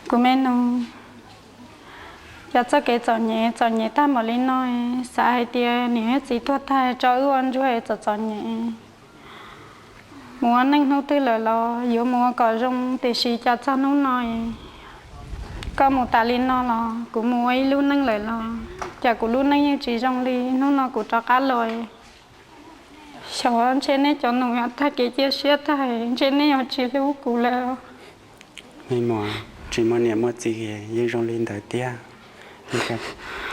Kuv me nus, yog txoj kev txom nyem txom nyem tag npaum li no, xav hais tias niam thiab txiv tuag tag tso wb ua ntsuag txom txom nyem. Mus ua neej hnub twg lawm los yuav mus ua kom zoo, tiam sis cas txog hnub no koj mus tas li no los kuv mus ua ib lub neej lawm los cas kuv lub neej yeej tsis zoo li. Hnub no kuv rov qab los, xyov ntshe nej cov nus yuav tag kev cia siab tag, ntshe nej yuav tsis hlub kuv lawm. Me muam, tsis muaj niam muaj txiv yeej zoo li ntawd tiag.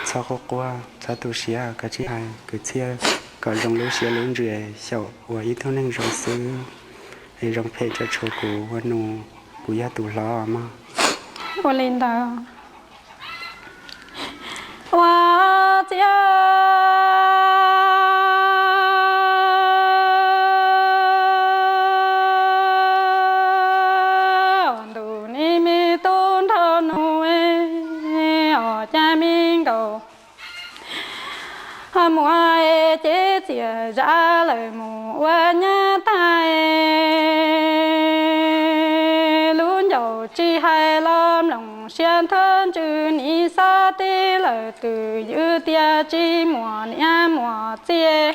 Txhob quaj quaj, txhob tu siab, koj tsij hais kwv txhiaj kom zoo lub siab lub ntsws xyaum ua ib tug neeg zoo xwb, es zoo phem tso tshuav kuv ua nus, kuv yog tus hlob mog. Ua li ntawd, ua ciav ntuj ni me tub nraug nus, os cas me nkaus muaj cev txias zam lawm mus ua nyab tag. Lub ncaus tsis hais los mloog siab nthua ntsws nis xav tib lawm twb ywm tias tsis muaj niam muaj txiv.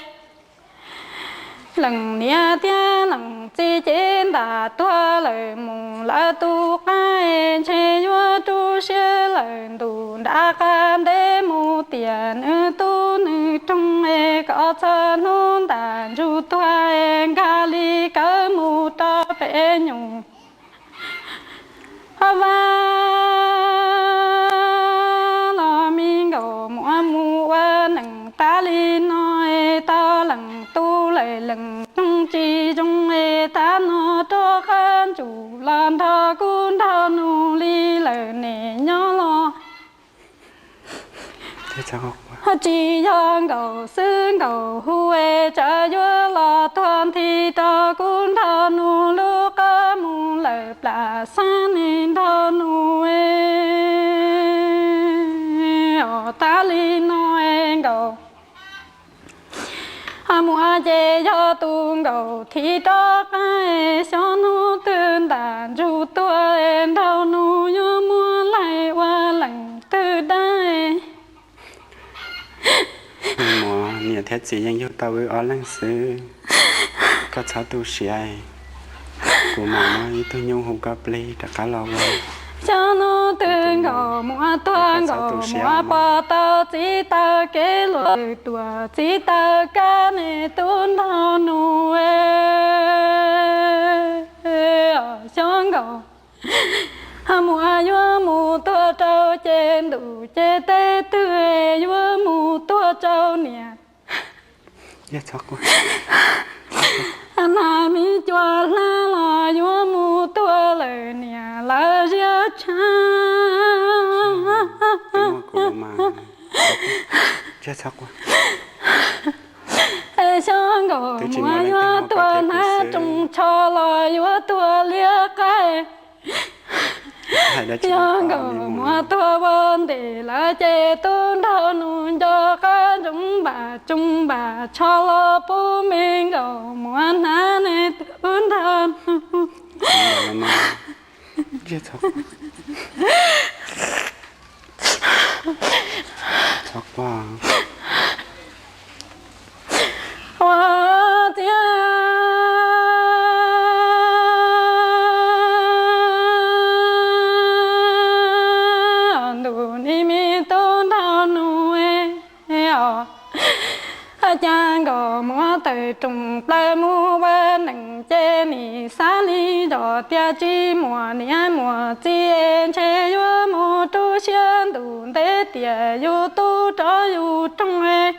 Leej niam thiab leej txiv ces ntam tuag lawm mus lawv tus qab, ntshe yuav rub siab lawm ntuj nram qab ntev mus tias nws tub nws roog, kom txog hnub ntam ntsug tuag nkag li kawg mus rau pem nyuj. Vaj los me nkaus muab mus ua neej tas li no, tau leej tub lawm leej roog tsis zoo, tas no rov qab ntsug los nrog kuv nraug nus li lawm nim nyob los. Tsis yog nkaus xwb nkaus hu, tsam yuav los tuag nthi rau kuv nraug nus lub qab mus lawm plam xab nim nraug nus, os tas li no nkaus. Muab ces yog tus nkaus thib rov qab, xyov hnub twg ntam ntsug tuag nraug nus yuav muab laig ua leej twg dab. Muab niam thiab txiv yeej yug tau wb ob leeg xwb, koj txhob tu siab, kuv mam muab ib tug nyuj hu koj plig rov qab los ua. Xyov hnub twg nkaus muab tuag nkaus muab pom tau txiv taw kev luag tuam txiv taw kab ne tub nraug nus, xyov nkaus muab yuav mus tuag rau ces ntuj ces teb twg, yuav mus tuag rau niam nas me cua hlab los yuav mus tuag lawm niam lawv ziab tshaj. Xyov nkaus muab yuav tuag hnab rooj tsho los yuav tuag liab qaib. Xyov nkaus muab tuag ua ntes lawm ces tub nraug nus nco qab ntsoov npam tsoos npam tsho los pub me nkaus muab hnab ne tub nraug nus. Ua ciav ntuj ni me tub nraug nus, cas nkaus muab tawm rooj plaws mus ua neej ces nim xav li zos tias tsis muaj niam muaj txiv, ntshe yuav mus rub siab ntuj ntev tias yus tub rov yus roog,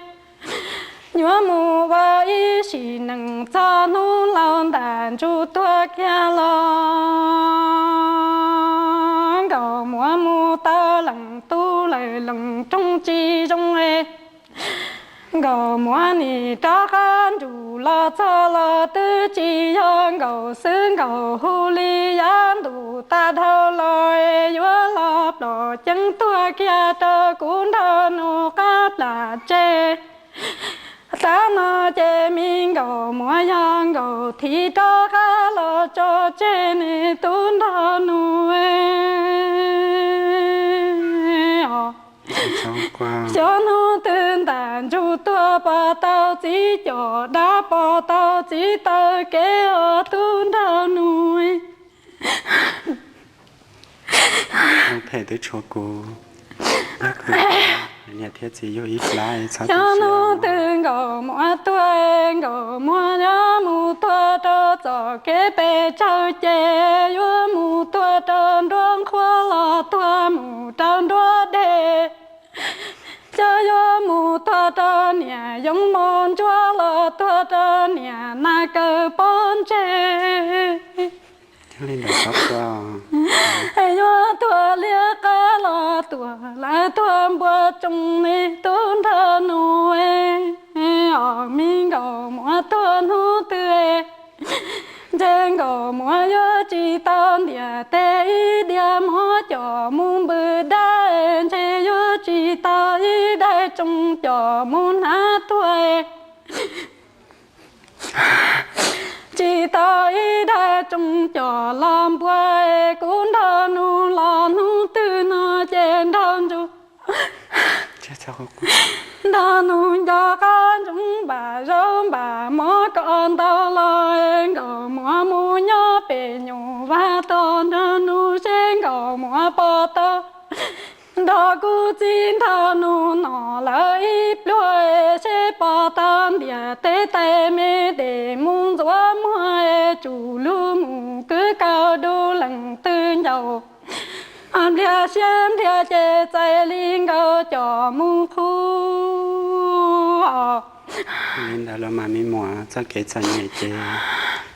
yuav mus ua ib sim neej txog hnub laus ntam ntsug tuag kiag los. Nkaus muab mus tau leej tub lawm leej roog tsis zoo, nkaus muab nim rov qab nrug los txog los twb tsis yog nkaus xwb nkaus hu li yav ntuj tag dhau los, yuav los plom ceeb tuag kiag rau kuv nraug nus qab plam tseg. Tav no ces me nkaus muab yog nkaus thib rov qab los tso tseg ne tub nraug nus. Xyov hnub twg ntam ntsug tuag pom tau txiv coj dab, pom tau txiv taw kev os tub nraug nus. Lub phem twb tshuav kuv, niam thiab txiv yug ib plab, txhob tu siab. Xyov hnub twg Nkaus Muas tuag, Nkaus Muas yuav mus tuag rau txoj kev pes tsawg ces yuav mus tuag rau nruab nqhuab los tuag mus rau nruab dej. Xyov yuav mus tuag rau niam yoov mos ntsuab los tuag rau niam nas kaw pob ntseg. Yuav tuag liab qab los tuag lawv tuag npua tsoo ne tub nraug nus. Os me Nkaus Muas tuag hnub twg, ntshe Nkaus Muas yuav tsis tau ntiam teb ib diav mov coj mus npws dab, ntshe yuav tsis tau ib daig tsoo coj mus hnav tuag. Tsis tau ib daig tsoo coj los npua, kuv nraug nus los hnub twg no ces nraug ntsug, nraug nus nco qab ntsoov npam zaub npam mov kom ntau los, Nkaus Muas mus nyob pem nyuj vaj tog nraug nus seb Nkaus Muas pom tau nrog kuv txiv nraug nus noj lawv ib pluag, seb pom tau ntiam teb tais me tes mus ntxuav muag, tsum lug mus kwv kaus du leej twg ncaus. Npliag siab npliag ces txais li nkaus coj mus qhuav. Li ntawd los mas me muam, txoj kev txom nyem ces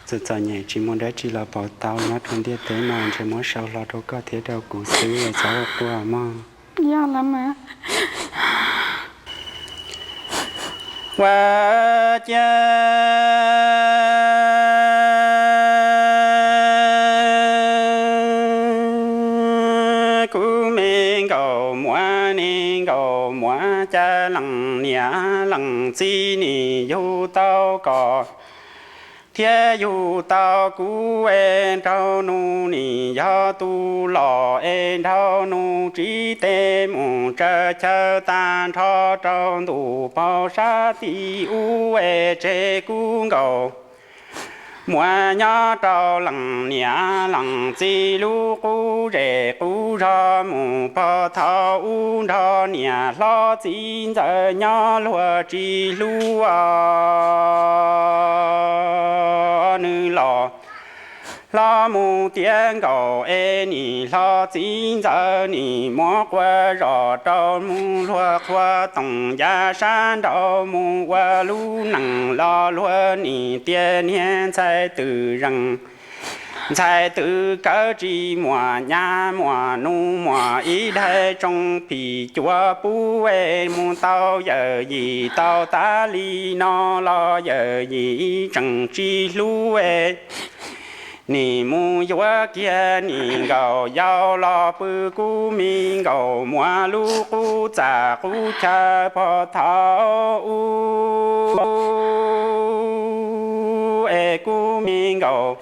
txom txom nyem tsis muaj dab tsi los pauv tau nyob rau ntiaj teb no, ntshe muab sau hlo rau koj thiab rau kuv xwb, txhob quaj mog. Yog los mas. Ua ciav kuv me Nkaus Muas ne, Nkaus Muas cas leej niam leej txiv nim yug tau koj thiab yug tau kuv es nraug nus nim yog tus los es nraug nus tsiv tes mus tsaws chaw tag nrho rau ntuj pog sab tim ub es tseg kuv Nkaus Muas nyob rau leej niam leej txiv lub qub zej qub zog mus pog thaum ub nrog niam hlob txiv ntxawm nyob luag tsis hlub os. Nws los hlob mus tiav nkaus es nim hlob txiv ntxawm nim muab quas zos rau mus luag qhua toom yav sab nraud mus ua lub neej los luag nim tias niag ntxhais twm zeej ntxhais twm kawg tsis muaj nyab muaj nus muaj ib daig tsoo phim cuav pub es mus tau yawm yim tau tas li no los yawm yim tseem tsis hlub es nim mus yuav kiag nim nkaus yau los pw kuv me Nkaus Muas lub qub txaj qub chaw pog thaum ub es kuv me Nkaus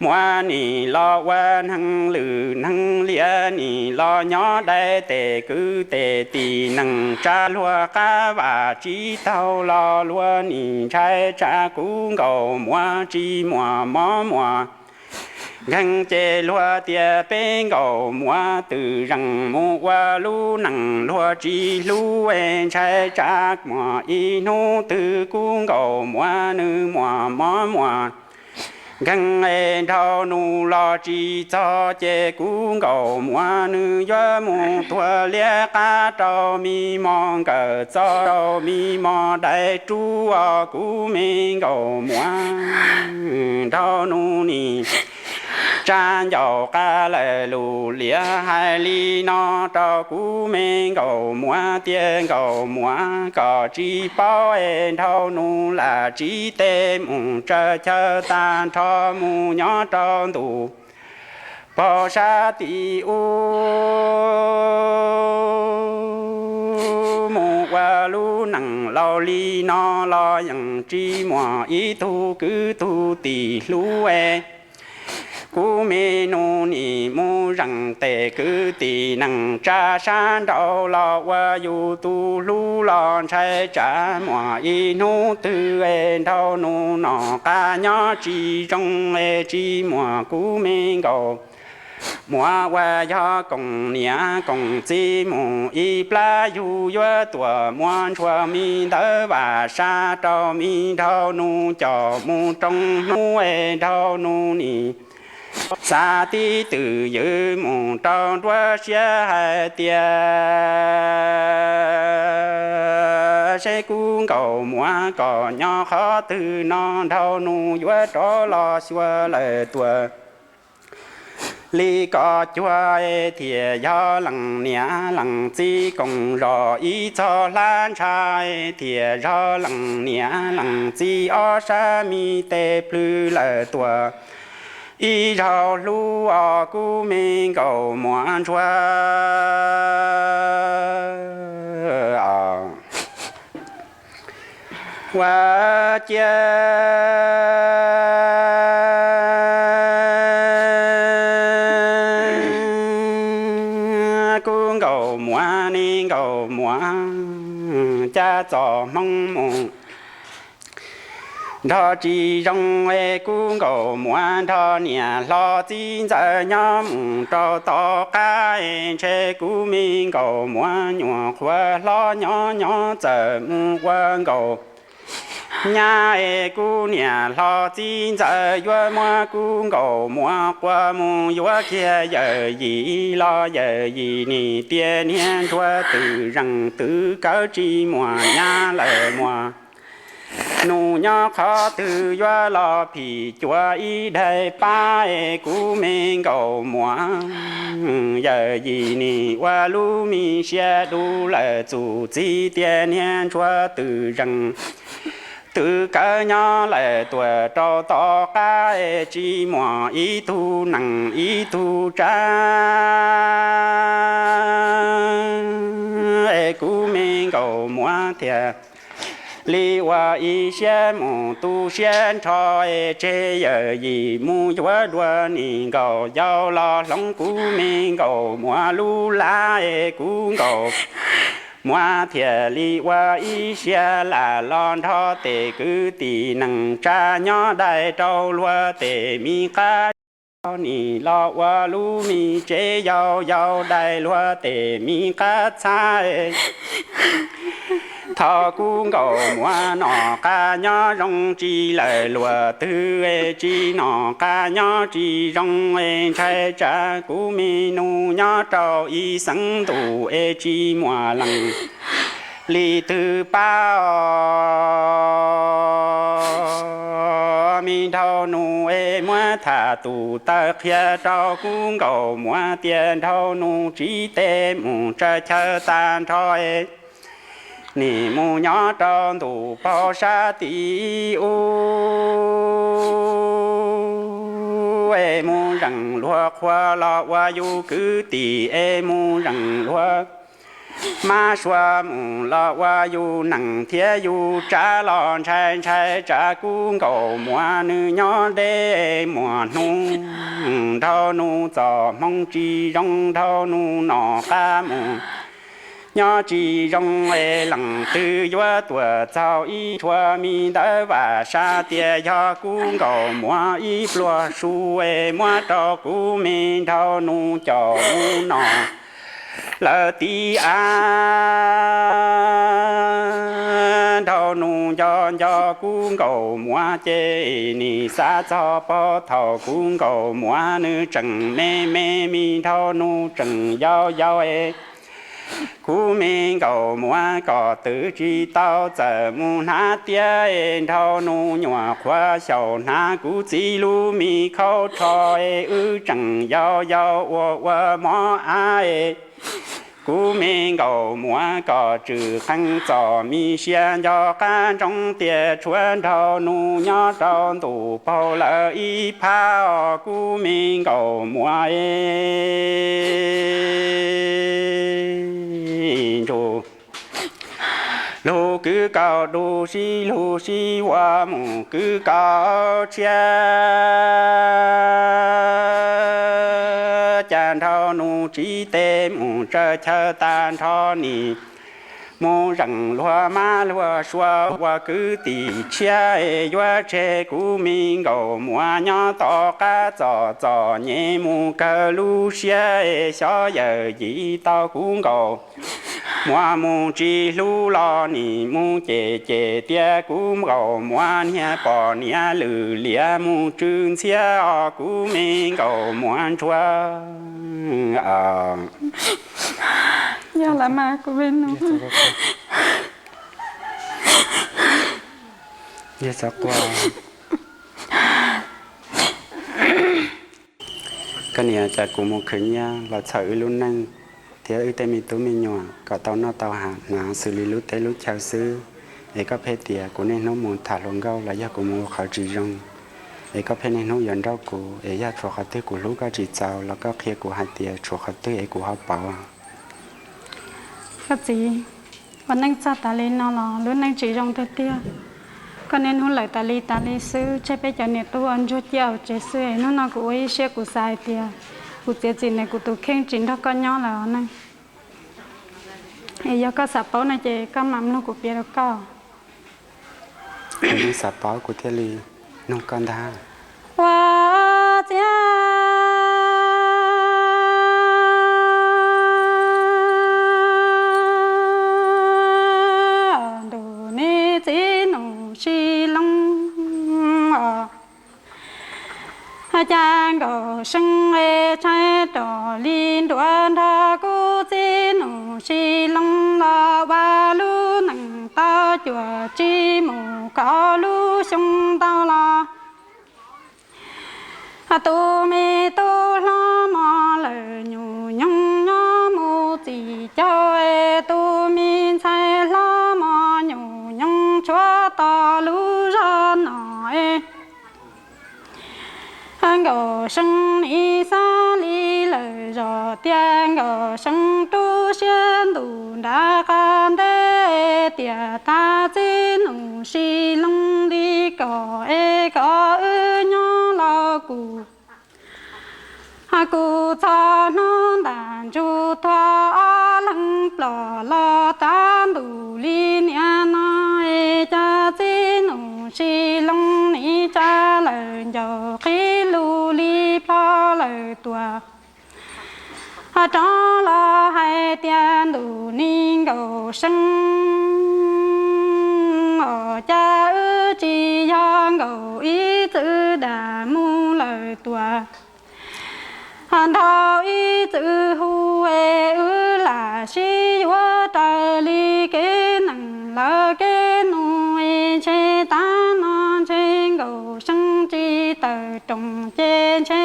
Muas nim los ua neeg lwm neeg liam, nim los nyob dai tes kwv tes tim neej tsa, luag qab vam tsis taug los luag nim ntshai tsam kuv Nkaus Muas tsis muaj mov muaj nkeeg ces luag tias peb Nkaus Muas twm zeej mus ua lub neej luag tsis hlub es ntshai tsam muaj ib hnub twg kuv Nkaus Muas nws muaj mov muaj nkeeg es nraug nus los tsis txog ces kuv Nkaus Muas nws yuav mus tuag liab qab rau mi mos nkawm txoj rau mi mos dai rub os kuv me Nkaus Muas. Nraug nus nim tsa ncauj qab lawm lus liam hais li no rau kuv me Nkaus Muas tias Nkaus Muas koj tsis paub es nraug nus lam tsiv tes mus tsaws chaw tag nrho mus nyob rau ntuj pog sab tim ub mus ua lub neej laus li no los yeej tsis muaj ib tug kwv tug tij hlub es Kuv me nus nim mus zeem tes kwv tij neej tsa sab nraud los ua yus tus hlub los ntshai tsam muaj ib hnub twg es nraug nus noj qab nyob tsis zoo es tsis muaj kuv me nkauj muam uas yog koom niam koom txiv mus ib plab yug yuav tuaj muab ntshua me ntawv vam sab rau me nraug nus coj mus rooj hnub es nraug nus nim xav tib twm ywm mus rau nruab siab hais tias seb kuv nkauj muam koj nyob qhov twg no nraug nus yuav rov los xyuas lawm tuaj li koj cuag es thiaj yog leej niam leej txiv koom zos ib txog hlab ntsha es thiaj zog leej niam leej txiv ob sab me tes plhws lawm tuaj ib zaug hlub os kuv me nkauj muam ntshua. Ua cia kuv nkauj muam ne nkauj muam, cas txoj hmoo mus nrog tsis zoo es kuv nkauj muam nrog niam hlob txiv ntxawm nyob mus rau tom qab es ntshe kuv me nkauj muam nyuam qhuav hlob nyob nyob txawm mus ua nkauj nyab es kuv niam hlob txiv ntxawm yuav muab kuv nkauj muam quas mus yuav kiag yawm yim los yawm yim nim tias niag ntshua twm zeej twm kawv tsis muaj nyab lawm muaj nus nyob qhov twg yuav los phim cuav ib daim pab es kuv me nkauj muam. Yawm yim nim ua lub me siab dub lawm txuj txij tias niag ntshua twm zeej twm kawv nyob lawm tuaj rau tom qab es tsis muaj ib tug neeg ib tug tsav es kuv me nkauj muam thiaj li ua ib siab mus tu siab nrho es tseg yawm yim mus yuav dua nim nkaus yau los hloov kuv me nkauj muam lub lab es kuv nkauj muam thiaj li ua ib siab lam los nrog tej kwv tij neej tsa nyob dai rau luag tej me qab nim los ua lub me tsev yau yau dai luag tej me qab txhab. Thaum kuv nkauj muam noj qab nyob zoo tsis lawm luag twg es tsis noj qab nyob tsis zoo es ntshai tsam kuv me nus nyob rau ib xeev ntuj es tsis muaj leej li twg pab os. Me nraug nus es muab tham tus taw qhia rau kuv nkauj muam tias nraug nus tsiv tes mus tsa chaw tag nrho es nim mus nyob rau ntuj paug sab tid ub es mus zeem luag qhua los ua yus kwv tij es mus zeem luag mab sua mus los ua yus neej thiab yus tsav los ntshai ntshai tsam kuv nkauj muam nws nyob deb muaj hnub nraug nus txoj hmoo tsis zoo nraug nus noj qab mus nyob tsis zoo es leej twg yuav tuaj txaug ib tshuab me ntawv vam sab tias yog kuv nkauj muam ib pluag su es muab rau kuv me nraug nus coj mus noj lawm tim av. Nraug nus nco nco kuv nkauj muam ces nim xav txog pog thaum kuv nkauj muam nws tseem me me me nraug nus tseem yau yau es kuv me nkauj muam koj twb tsis tau txawm mus hnav tiab es nraug nus nyuam qhuav xyaum hnav kuv txiv lub me khaub rho es wb tseem yau yau ua ua mov av es kuv me nkauj muam koj tswm qees txoj me sia nco qab ntsoov tias tshuav nraug nus nyob rau ntuj paug lawm ib phab os kuv me nkauj muam es ntsuj lug kwv Kwv kaum dub sib hlub sib ua mus kwv kaum tshiab, cas nrhau nus tsis tes mus tsaws chaw tag nrho nim mus zeem luag mab luag suav ua kwv tij tshiab es yuav tseg kuv me nkauj muam nyob tom qab txom txom nyem mus kawg lub siab es xyov yawm yim tau kuv nkauj muam mus tsis hlub los nim mus cem cem tias kuv nkauj muam niag pom niam lwm liam mus tsw ntxhiab os kuv me nkauj muam ntsuag. Yog lawm mas kuv me nus. Yog txhob quaj. Koj niam, cas kuv mus khwv nyiaj los txhawm wb lub neej thiab wb tej me tub me nyuam kom tau noj tau haus hnav xws li lub teb lub chaw xwb, es koj pheej tias kuv niaj hnub mus tham hluas nkauj los yog kuv mus ua qhov tsis zoo, es koj pheej niaj hnub yuav nrauj kuv, es yog tshuav qhov twg kuv hlub koj tsis txaus los koj qhia kuv hais tias tshuav qhov twg es kuv ho pauv. Koj txiv, ua neej txog tas li no los lub neej tsis zoo tiag tiag. Koj niaj hnub lawm tas li tas li xwb, tseg peb cov niam tub ua ntsuag ciaj hauv tsev xwb es hnub no kuv ua ib siab kuv xav hais tias kuv txiav txim ntawm kuv tus kheej tsis nrog koj nyob lawm os neej. Es yog koj xav paub no ces koj mam mloog kuv piav rau koj. Kuv yeej xav paub kuv thiaj li nug koj ntag. Ua ciav ntus ne txiv nus sib loo os, cas Nkauj See es tshaib ros li nruab nrog kuv txiv nus sib loo los ua lub neej tau cuam tsis mus kaum lub xyoo ntau los. Tus me tub hlob mos lawm nyuam nyoog nyob mus txim caug es tus me ntxhais hlob mos nyuam nyoog tshuav tau lub zog no es. Nkauj See nim xav li lawm zog tias Nkauj See rub siab ntuj nram qab ntej tias tag txiv nus sib loo li kom es kom wb nyob los kuv kuv txog hnub ntam ntsuj tuag ob leeg ploj los tag ntuj li niaj no es cas txiv nus sib loo nim tsa lawm ncaus qhib lus li plho lawm tuaj. Rov los hais tias ntuj ni Nkauj See os, cas wb tsis yog Nkauj ib txwm dag mus lawm tuaj. Nrog ib txwm hu es wb lam sib yuav raws li kev neeg lawv kev nug es ntshe tag no ntshe Nkauj See tsis tawm rooj ces ntshe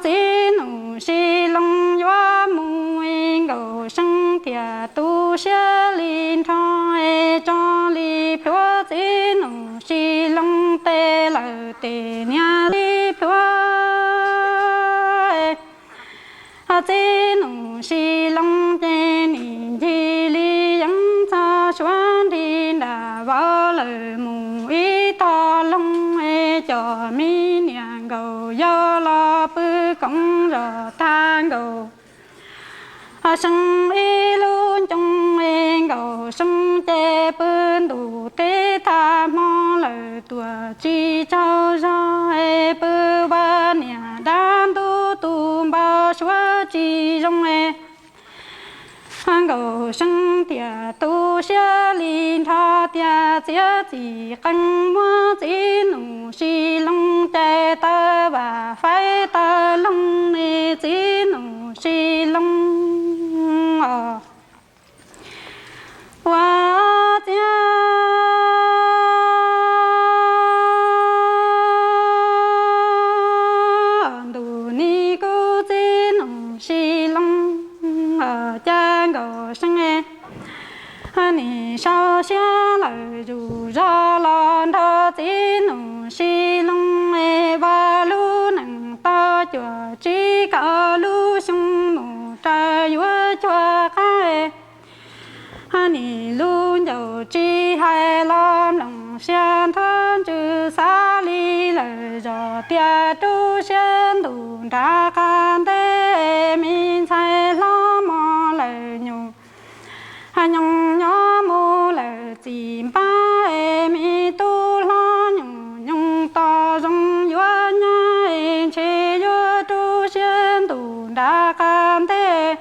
txiv nus sib loo yuav mus es Nkauj See thiaj tu siab li nrho es tso li plhuav txiv nus sib loo tes lawm tes niag li plhuav. Txiv nus sib loo ces nim ncig li yeeb txog suav nrig nram vauv lawm mus ib tog loog es cov me niam Nkauj yau los pw koom zos tag Nkauj See ib lub ncoo es Nkauj See ces pw ntuj teb tag hmo lawm tuaj tsis tsaug zog es pw vaj niam dab ntub tus npau suav tsis zoo es Nkauj See thiaj tu siab li nrho tias txiav txim qee muab txiv nus sib loo cais taw vam faib taw loog ne txiv nus sib loo os. Ua ciav ntuj ni kuv txiv nus sib loo, cas Nkauj See nim sau siab lawm zuj zog los nrog txiv nus sib loo es ua lub neej tau cuaj tsib kaum lub xyoo mus raws yuav cuag qab nim lub ncauj Tias rub siab ntuj nram qab ntej, me ntxhais hlob mos lawm nyuam nyoog nyob mus lawm txim npab, es me tub hlob nyuam nyoog tos zoo yuav nyab, es ntshe yuav rub siab ntuj nram qab ntej.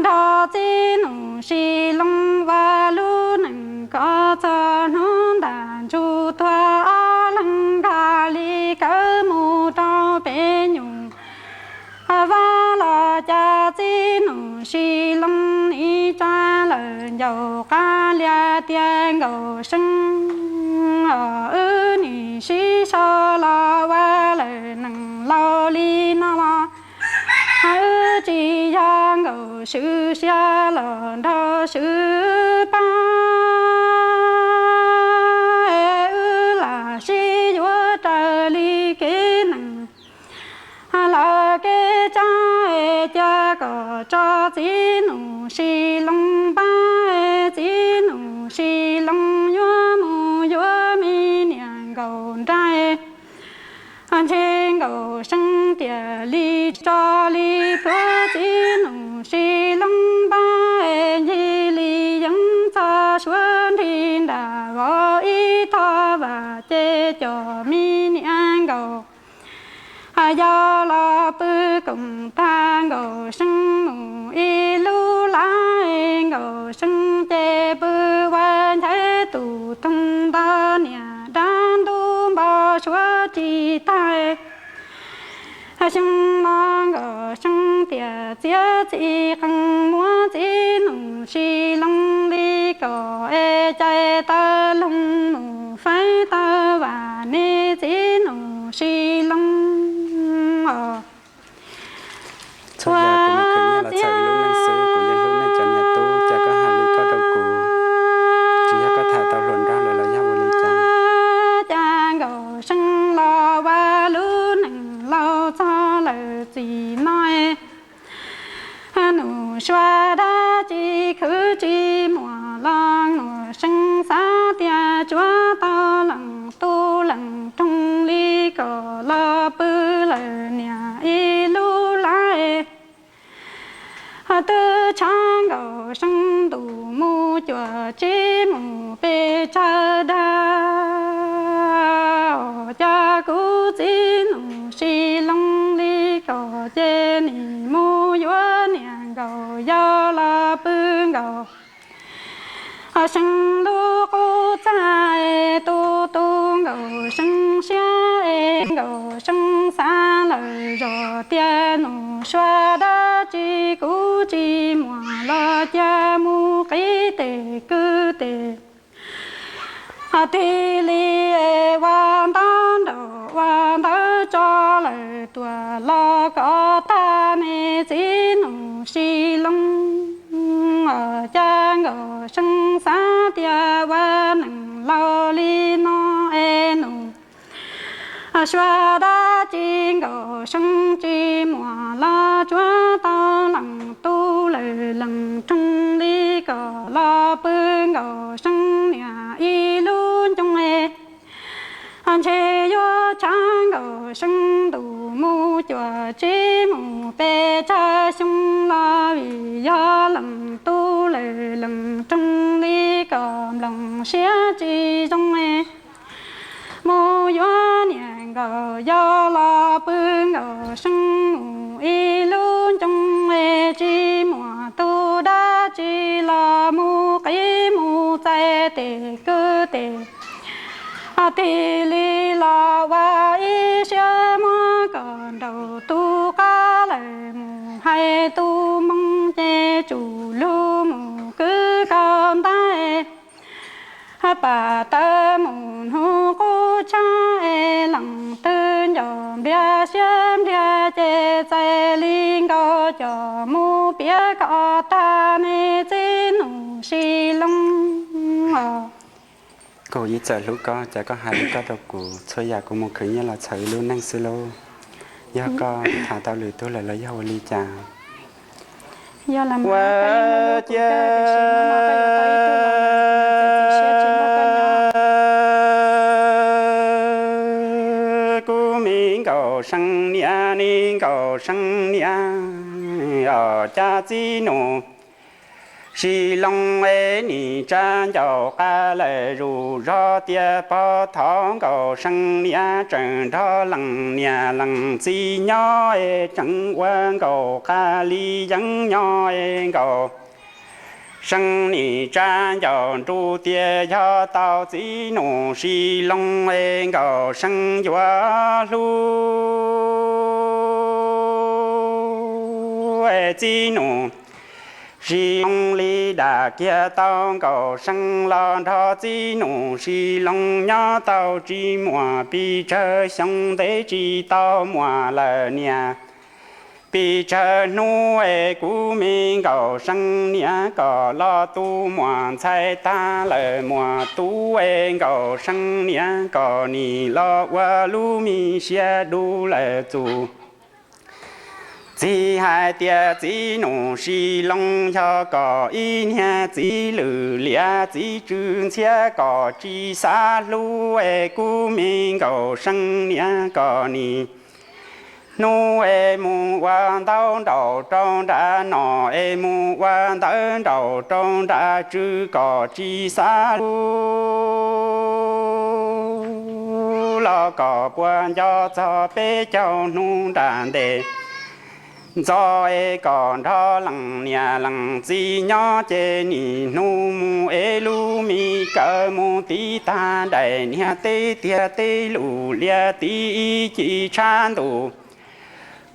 Nrog txiv nus Sis Loo ua lub neej kom txog hnub ntaj ntsug tuag, ob leeg nkag li kawg mus rau pem nyuam vaj los cas txiv nus Sis Loo nim tsa lawm ncauj qab lias tias Nkauj See, wb nim sib sau los ua lawm neej laus li no los wb tsis yog Nkauj See siab los nrog Sib Pab, wb lam sib yuav raws li kev neej lawv kev tsa, cia kom tso txiv nus Sis Loo npab, txiv nus Sis Loo yuav mus yuav me niam Nkauj Nraug. Ntshe Nkauj See tiag li tso li pluav txiv nus Sis Loo npab, ncig li yeeb txog suav nrig nram vauv ib thoj vam ces cov me niam Nkauj yau los pw koom tag, Nkauj See mus ib lub laj, Nkauj See ces pw ua nchaiv tus toog ntawd, niam dab ntub npau suav tsis tag. Xyoo no Nkauj See tias txiav txim qee muab txiv nus Sis Loo li kom es cais taw loo mus faib taw vam ne txiv nus Sis Loo os. Txhua yam kuv mus khwv nyiaj los txhawm ib lub neej xwb, kuv yeej hlub nej cov niam tub, cas koj hais li koj rau kuv, tsis yog koj tham tau hluas nraug lawm los yog ua li cas? Cas Nkauj See los ua lub neej laus txog lawm txim no, nus sua dab tsi khwv tsis muaj los Nkauj See xav tias tsuav tau leej tub leej roog li kom los pw lawm niam ib lub laj. Twb tshav Nkauj See ntuj mus cuam tsib mus pes tsawg dag, cas kuv txiv nus Sis Loo li kom ces nim mus yuav niam Nkauj yau los pw Nkauj See lub qub txaj, tu tu Nkauj See siab es Nkauj See xav lawm zog tias nus sua dab tsi kuv tsis muaj los cia mus qib tes kwv tes. Tig li ua ntaub nraum ua ntawv tso lawm tuaj los kom tag ne txiv nus Sis Loo. Cas Nkauj See xav tias ua neej laus li no es nus sua dab tsi Nkauj See tsis muaj los tsuav tau leej tub lawm leej roog li kom los pw Nkauj See niam ib lub ncoo es. Ntshe yuav tshav Nkauj See ntuj mus cuam tsib mus pes tsawg xyoo los vim yog leej tub lawm leej roog li kom nplooj siab tsis zoo es. Mus yuav niam Nkauj yau los pw Nkauj See mus ib lub ncoo es tsis muaj tus dab tsi los mus qib mus txais tes kwv tes. Tig li los ua ib siab muab kom nraum tus qab lawm mus hais tus moo ces tsum lug mus kwv kaum ntais. Pam tawv mus hnub qub tshab es leej twg nco npliag siab npliag ces txais li nkaus coj mus piav kom tag ne txiv nus Sis Loo. Kuv yeej txawm hlub koj, cas koj hais li koj rau kuv, txhua yam kuv mus khwv nyiaj los txhawm ib lub neej xwb lauj. Yog koj tham tau lwm tus lawm los yog ua li cas? Ua cas kuv me Os, cas txiv nus Sis Loos es nim tsa ncauj qab lawm zuj zog tias pog thov Nkauj See niam tseem nrog leej niam leej txiv nyob es tseem ua Nkauj Qab li yeeb nyob es Nkauj See nim tsa ncauj nrug tias yog tau txiv nus Sis Loos es Nkauj See yuav hlub es txiv nus Sis Loos li dam kiag tau Nkauj See los nrog txiv nus Sis Loos nyob tau tsis muaj pes tsawg xyoo ntev tsis tau muaj lawm niam. Pes tsawg hnub es kuv me Nkauj See niam kom los tu muam ntxhais tag lawm muam tub es Nkauj See niam kom nim los ua lub me siab dub lawm txuas. Txiv hais tias txiv nus Sis Loos yog kom ib niag txiv lwm liam txiv tsw ntxhiab kom tsis xav hlub es kuv me Nkauj See niam kom nim hnub es mus ua ntaub nraum rau nram no es mus ua ntawv nraum rau nram tsw kom tsis xav hlub los kom puas nco txog peb caug hnub nram ntes ntxov es kom nrog leej niam leej txiv nyob ces nim hnub mus es lub me kawm mus tiv tag daim niag teb tiag teb lus liab tiv ib ci tshab ntuj.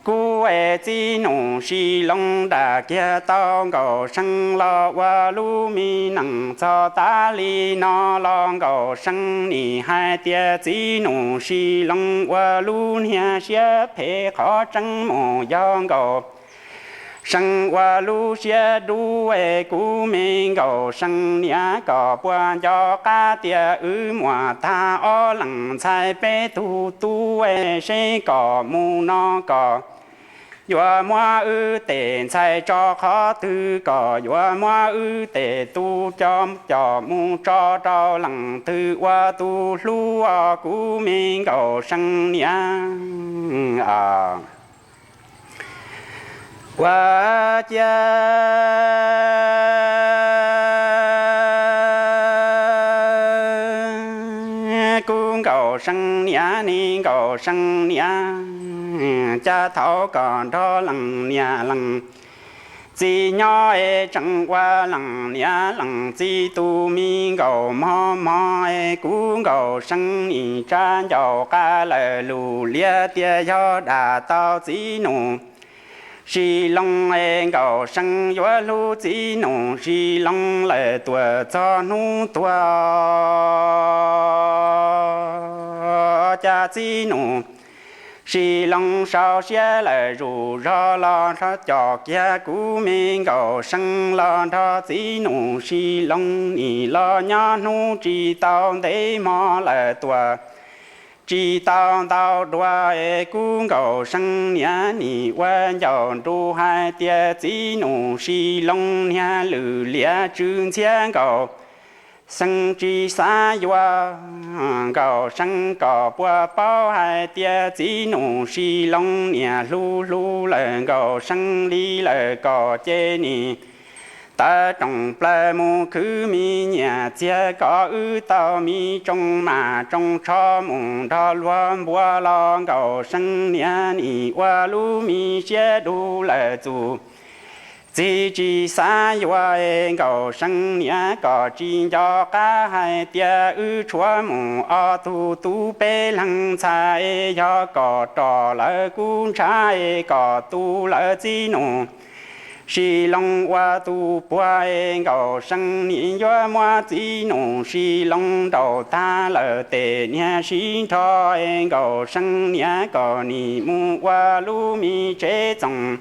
Kuv es txiv nus Sis Loos dam kiag tau Nkauj See los ua lub me neej txog tas li no los Nkauj See nim hais tias txiv nus Sis Loos ua lub niag siab phem qhov tseeb mus yog Nkauj See ua lub siab dub es kuv me Nkauj See niam kom puas nco qab tias wb muam tag ob leej ntxhais peb tug tub es seb kom mus no kom yuav muab wb tes ntxhais tso qhov twg kom yuav muab wb tes tub coj coj mus tso rau leej twg ua tus hlub os kuv me Nkauj See niam. Ua ciav kuv Nkauj See niam ne Nkauj See niam, cas thaum koj nrog leej niam leej txiv nyob es tseem ua leej niam leej txiv tus me Nkauj mog mog es kuv Nkauj See nim tsa ncauj qab lawm lus liab tias yog dam tau txiv nus Sis Loos es Nkauj See yuav hlub txiv nus Sis Loos lawm tuaj txog hnub tuag. Cas txiv nus Sis Loos sau siab lawm zuj zog los nrog coj kiag kuv me Nkauj See los nrog txiv nus Sis Loos nim los nyob hnub tsis tau ntev hmo lawm tuaj tsis tau ntau dua es kuv Nkauj See niam nim ua ncauj nrug hais tias txiv nus Sis Loos niag lwm liam tsw ntxhiab Nkauj See tsis xav yuav Nkauj See kom puas paub hais tias txiv nus Sis Loos niam hlub hlub lawm Nkauj See li lawm kom ces nim tawm rooj plaws mus khwv me nyiaj txiag kom wb tau me tsoo mas tsoo tsho mus nrog luag npua los Nkauj See niam nim ua lub me siab dub lawm txuas. Txiv tsis xav yuav es Nkauj See niam kom tsis nco qab hais tias wb tshuav mus ob tug tub peb leeg ntxhais es yog kom rog lawv kub ntshav es kom tu lawv txiv nus Sis Loos ua tus puag es Nkauj See nim yuav muab txiv nus Sis Loos nraum tag lawm tes niag sib nrho es Nkauj See niam kom nim mus ua lub me tsev txoos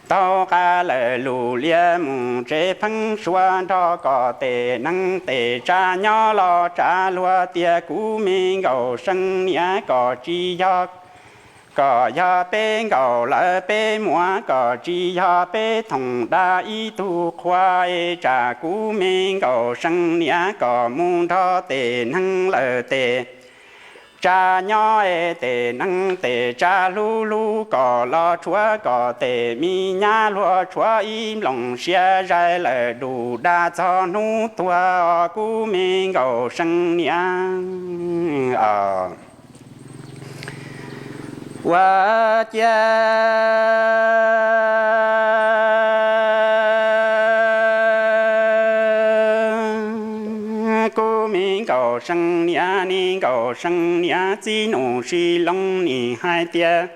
taug qab lawm lus liab mus tsev pheeb suav nrog kom tes neeg tes tsav nyob los tsav luag tias kuv me Nkauj See niam kom tsis yog kom yog peb nkaus lawv peb muam kom tsis yog peb thoom dab ib tug qhua es tsam kuv me Nkauj See niam kom mus nrog tes neeg lawm tes tsa nyob es tes neeg tes tsa hlub hlub kom los tshuav kom tes me nyab luag tshuav ib nploos siab zais lawm dus dag txog hnub tuag os kuv me Nkaus See niam. Ua ciav kuv me Nkaus See niam, ne Nkaus See niam, txiv nus Sis Loos nim hais tias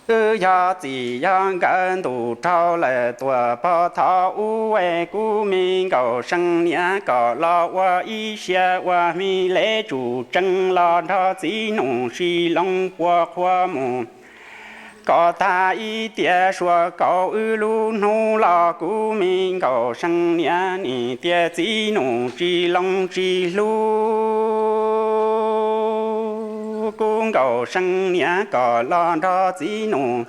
wb yog txim yog nkawm ntuj rau lawm tuam pog thov ub es kuv me Nkaus See niam kom los ua ib siab ua me lej tsum tsees los nrog txiv nus Sis Loos puas qhua mus kom tag ib tiam sua kaum wb lub hnub los kuv me Nkaus See niam, nim tias txiv nus Sis Loos tsis hlub kuv Nkaus See niam kom los nrog txiv nus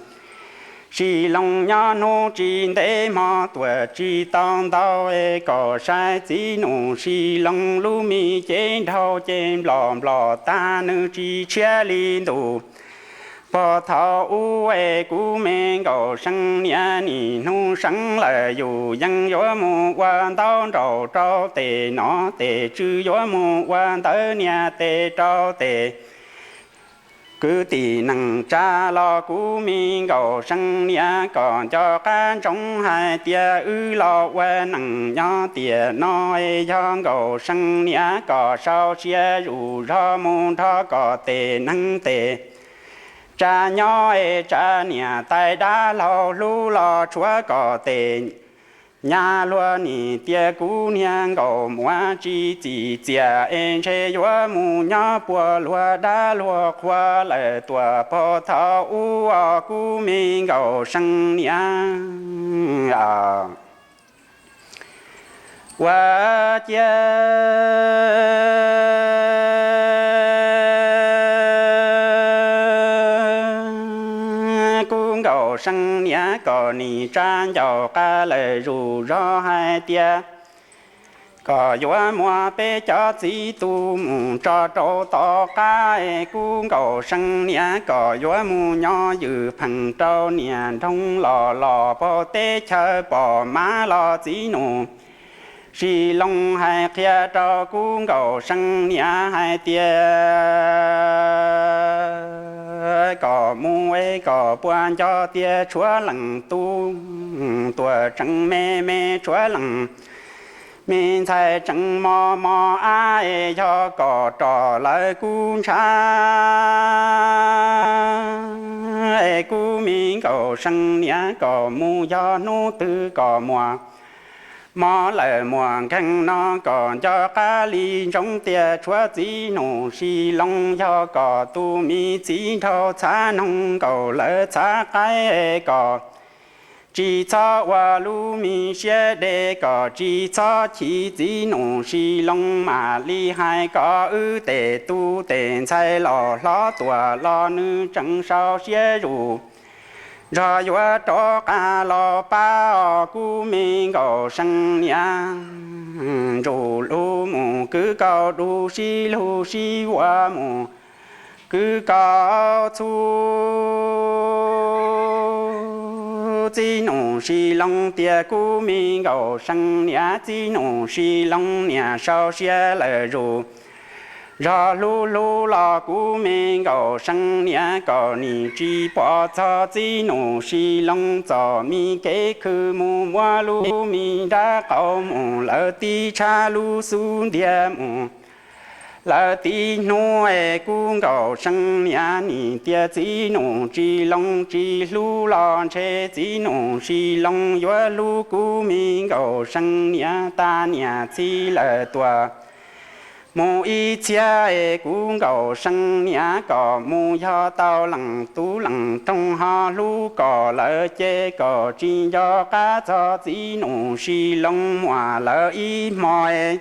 Sis Loos nyob hnub tsis ntev hmo tuam tsis tau ntau es kom saib txiv nus Sis Loos lub me cev nraug ces nplom nplom tag nws tsis tshiab li ntus. Pog thov ub es kuv me Nkaus See niam, nim hnub seev lawm yus yeej yuav mus ua ntaub nraum rau tes no tes tswv yuav mus ua ntawv nias tes rau tes kwv tij neej tsa los kuv me Nkaus See niam kom nco qab ntsoov hais tias wb los ua neej nyob tiam no es yog Nkaus See niam kom sau siab zuj zog mus nrog kom tes neeg tes tsa nyob es tsa niam tais dab laug hlub los tshuav kom tes nyab luag nim tias kuv niag Nkaus Muas tsis txim txiaj es ntshe yuav mus nyob puag luag dab luag qhua lawm tuam pog thov ub os kuv me Nkaus See niam. Ua ciav kuv Nkaus See niam kom nim tsa ncaus qab lawm zuj zog hais tias kom yuav muab peb cov txiv tub mus tso rau tom qab es kuv Nkaus See niam kom yuav mus nyob ywj pheej rau niam nroog los los pog teb chaws pom mab los txiv nus Sis Loos hais qhia rau kuv Nkaus See niam hais tias kom mus es kom puas nco tias tshuav leej tub tuam tseem me me, tshuav leej me ntxhais tseem mos mos ab es yog kom rov lawv kuv ntshav es kuv me Nkaus See niam kom mus yog hnub twg kom muaj mob lawm muaj nkeeg no kom nco qab li ntsoov tias tshuav txiv nus Sis Loos yog kom tus me txiv nraug txhav noog nkaus lawv txhav qaib es kom tsis txhob ua lub me siab dej kom tsis txhob chim txiv nus Sis Loos mam li hais kom wb tes tub tes ntxhais los hlob tuam los nws tseem sau siab zuj zog yuav rov qab los pab os kuv me Nkaus See niam. Ntsuj lug mus kwv kaus du sib lug sib ua mus kwv kaus txhu txiv nus Sis Loos tias kuv me Nkaus See niam, txiv nus Sis Loos niam sau siab lawm zuj zog hlub hlub los kuv me Nkaus See niam kom nim tsis pom txog txiv nus Sis Loos txom mi kev khw mus muab lub me nrab qaum mus lawv tib tshab lub xub ntiag mus lawv tib hnub es kuv Nkaus See niam nim tias txiv nus Sis Loos tsis hlub los ntshe txiv nus Sis Loos yuav hlub kuv me Nkaus See niam tas niam txhij lawm tuam mus ib txhia es kuv Nkaus See niam kom mus yog tau leej tub leej roog ho hlub kom lawv ces kom tsis nco qab txog txiv nus Sis Loos muaj lawv ib hmo es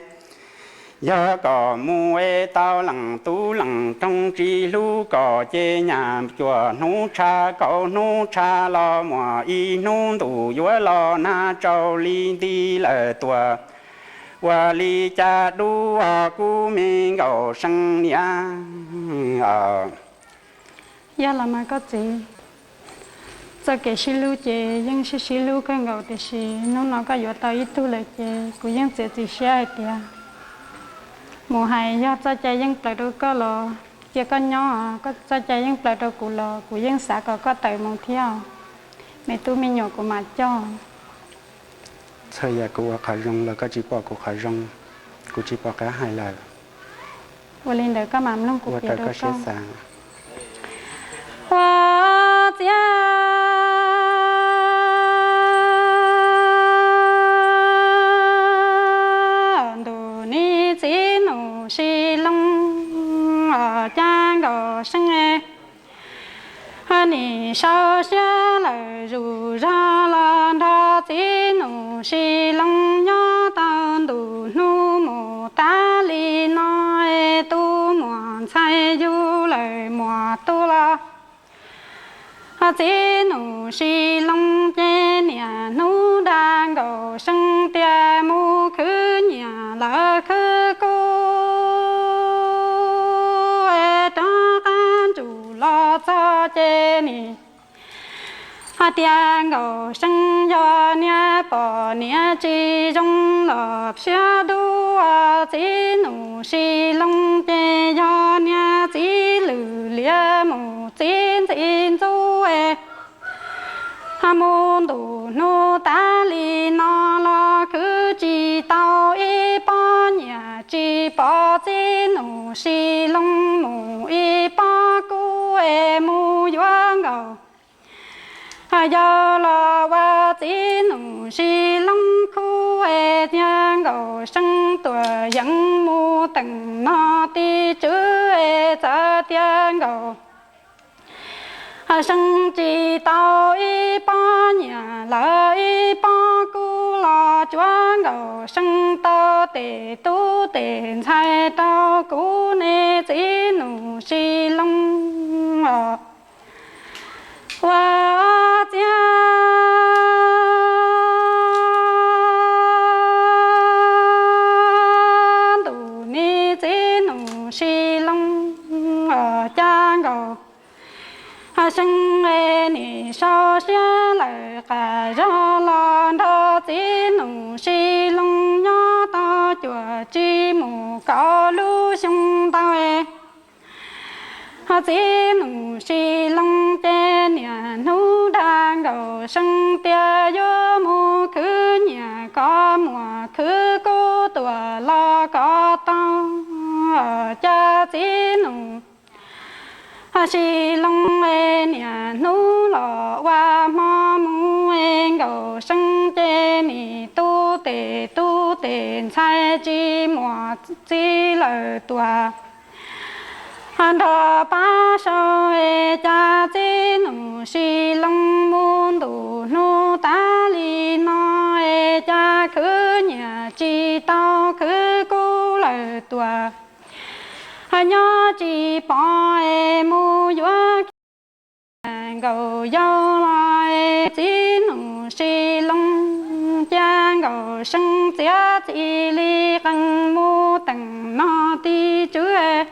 yog kom mus es tau leej tub leej roog tsis hlub kom ces nyaj cuaj hnub tshav kaum hnub tshav los muaj ib hnub ntuj yuav los nag tsaus li nti lawm tuam Ua li cas dub kuv me Nkauj See niam? Yog los mas koj txiv, txoj kev sib hlub ces yeej sib sib hlub kawg nkaus, tiam sis hnub no koj yuav tau ib tug lawm ces kuv yeej txiav txim siab hais tias mus hais yog txoj cai yeej plaws rau koj los cia koj nyob, txoj cai yeej plaws rau kuv los kuv yeej xav kom koj tawm mus thiab. Me tub me nyuam kuv mam coj. Txhua yam kuv ua qhov zoo los koj tsis pom kuv qhov zoo, kuv tsis pom qab hais lawm. Ua li ntawd koj mam mloog kuv piav rau koj. Ua txiav ntuj ni txiv Nuj Sis Loo, cas Nkauj See nim sau siab lawm zuj zog los nrog txiv Nuj Sis Loo nyob tau ntu hnub mus tas li no, tus muam ntxhais yug lawm muam tuag los txiv Nuj Sis Loo ces niaj hnub dag Nkauj See tias mus khwv nyiaj lawv khwv kub rov qab ntsuj los txog ces nim hais tias Nkauj See yog niag poj niam tsis zoo los phiab dub, txiv Nuj Sis Loo ces yog niag txiv lwj liam mus txiv ntxim ntxub. Mus ntu hnub tas li no los khwv tsis tau ib pob nyiaj, tsis pom txiv Nuj Sis Loo mus ib pob kub es mus yuav Nkauj Yau los ua txiv Nuj Sis Loo khuv es tias Nkauj See tuaj yeem mus teem no tim tswv es txawm tias Nkauj See tsis tau ib pob nyiaj lawv ib pob kub los tsuav Nkauj See tau tes tub tes ntxhais rau kuv ne txiv Nuj Sis Loo. Ua txiav ntuj ni txiv Nuj Sis Loo, cas Nkauj See nim sau siab lawm qas zog los nrog txiv Nuj Sis Loo nyob tau cuaj tsib mus kaum lub xyoo ntau. Txiv Nuj Sis Loo ces niaj hnub dag Nkauj See tias yuav mus khwv nyiaj kom muaj khwv kub tuaj los kom tau. Cas txiv Nuj Sis Loo niaj hnub los ua hmo mus, Nkauj See ces nim tu tes tub tes ntxhais tsis muaj txiv lawm tuaj nrog pab sau. Cas txiv Nuj Sis Loo mus ntu hnub tas li no, cas khwv nyiaj tsis tau khwv kub lawm tuaj nyob tsis pom, mus yuav Nkauj Yau los txiv Nuj Sis Loo, cas Nkauj See txiav txim li qee mus teem no tim tswv.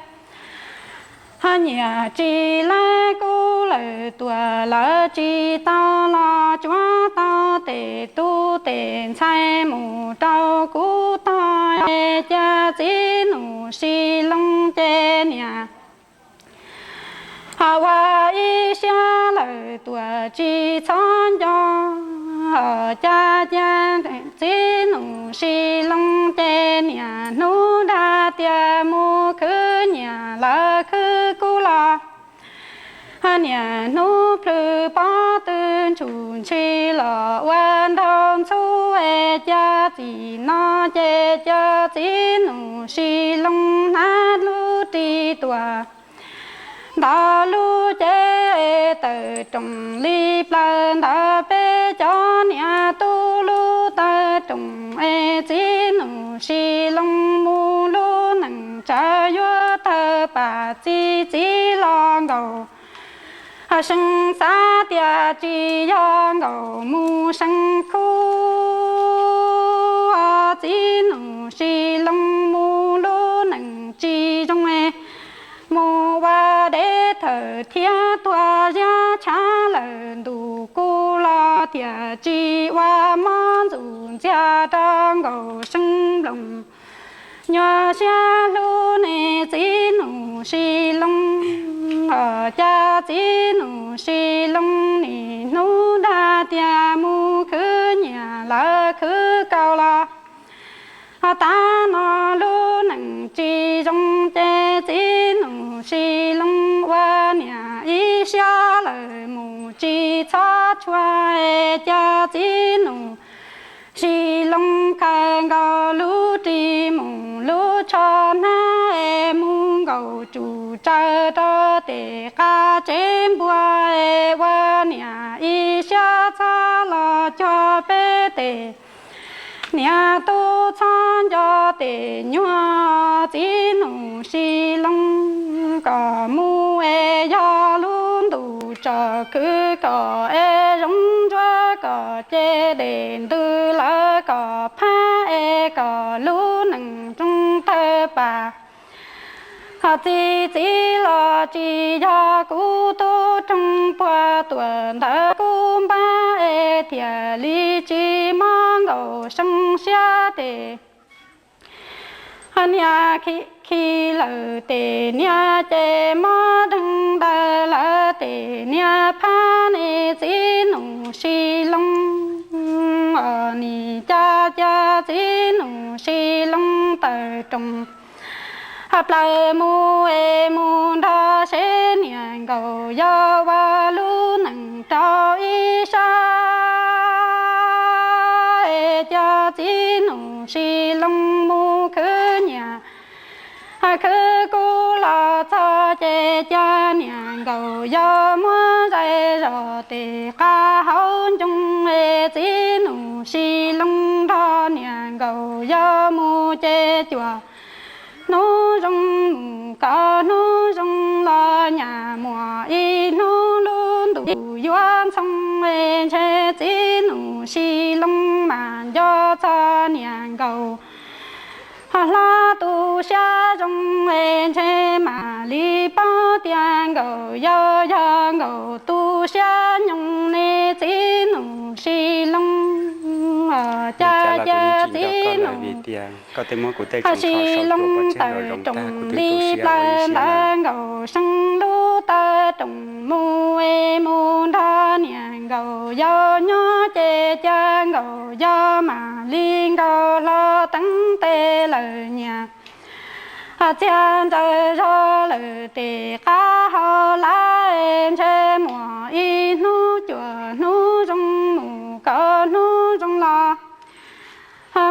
Nyiaj tsis lawv kub lawm tuaj lawv tsis tau los tsuav tau tes tub tes ntxhais mus rau kuv tog. Cas txiv Nuj Sis Loo ces niaj ua ib siab lawm tuaj tsis txhob nco. Cas txiv Nuj Sis Loo ces niaj hnub dag tias mus khwv nyiaj lawv khwv kub los niaj hnub plhws pob tw ntshum ntshis los ua nraug ntxhub. Cas txij no ces cas txiv Nuj Sis Loo hnav lub ris tuaj ntawm lub cev, tawm roos li plaws ntawm peb cov niam tub lub tawm roos. Es txiv Nuj Sis Loo mus lub neej tsawv yuav tawg pam txij txiv los Nkauj See xav tias tsis yog Nkauj mus See khuv. Txiv Nuj tsis loo, mus lub neej tsis zoo, mus ua deb thawm thiab tuag, ziab tshav lawm ntuj kuj los tiam tsis ua mob ntxuj ntxiag rau Nkauj See Nplooj. Nyuaj siab hlub nej txiv Nuj Sis Loo, cas txiv Nuj Sis Loo niaj hnub dag tias mus khwv nyiaj lawv khwv kaus los. Tav no lub neej tsis zoo ces txiv Nuj Sis Loo ua niam ib siab lawm mus tsis txhob tshua, cas txiv Nuj Sis Loo khaws nkaus lub ris mus lub tsho hnab es mus nkaum tsum tsaws rau tes qab tsev npua es ua niam ib siab txhob los cuag peb tes niam tub txhob nco tes nyuag txiv Nuj Sis Loo. Kom mus es yog lub ntuj tsom kwm kom es zoo ntsuab kom ces dej ntws lawm kom phab es kom lub neej roog tawg pam. Ho txi txiv los tsis yog kuv tub roog puag tuam ntawd kuv npab es thiaj li tsis mob Nkauj See siab tes. Niag khi khi lawm tes niag ces mob deeg ntawd lawm tes niag phab nej txiv Nuj Sis Loo. Os nim cas cas txiv Nuj Sis Loo tawm rooj plaws mus es mus nrog seb niam Nkauj yau ua lub neej rau ib sab es cas txiv Nuj Sis Loo mus khwv nyiaj khwv kub los txog ces cas niam Nkauj yau muab zais zog tes qab hauv ncoo es txiv Nuj Sis Loo nrog niam Nkauj yau mus ces cuaj hnub zoo mus kaum hnub zoo los nyaj muaj ib hnub lub ntuj yuav ntxhoo es ntshe txiv Nuj Sis Loo mam nco txog niam Nkauj hla tu siab zoo es ntshe mam li paub tias Nkauj yau yog Nkauj tu siab nyoog ne txiv Nuj Sis Loo. Cas cas txiv Nuj Sis Loo tawm rooj li plaws ntawd Nkauj See lub tawm rooj mus es mus nrog niam Nkauj yau nyob ces cas Nkauj yau mam li nkaus hlo teeb tes lawm nyaj txiag ntsaws zog lawm tes qab hau lawm ntshe muaj ib hnub cuaj hnub zoo mus kaum hnub zoo los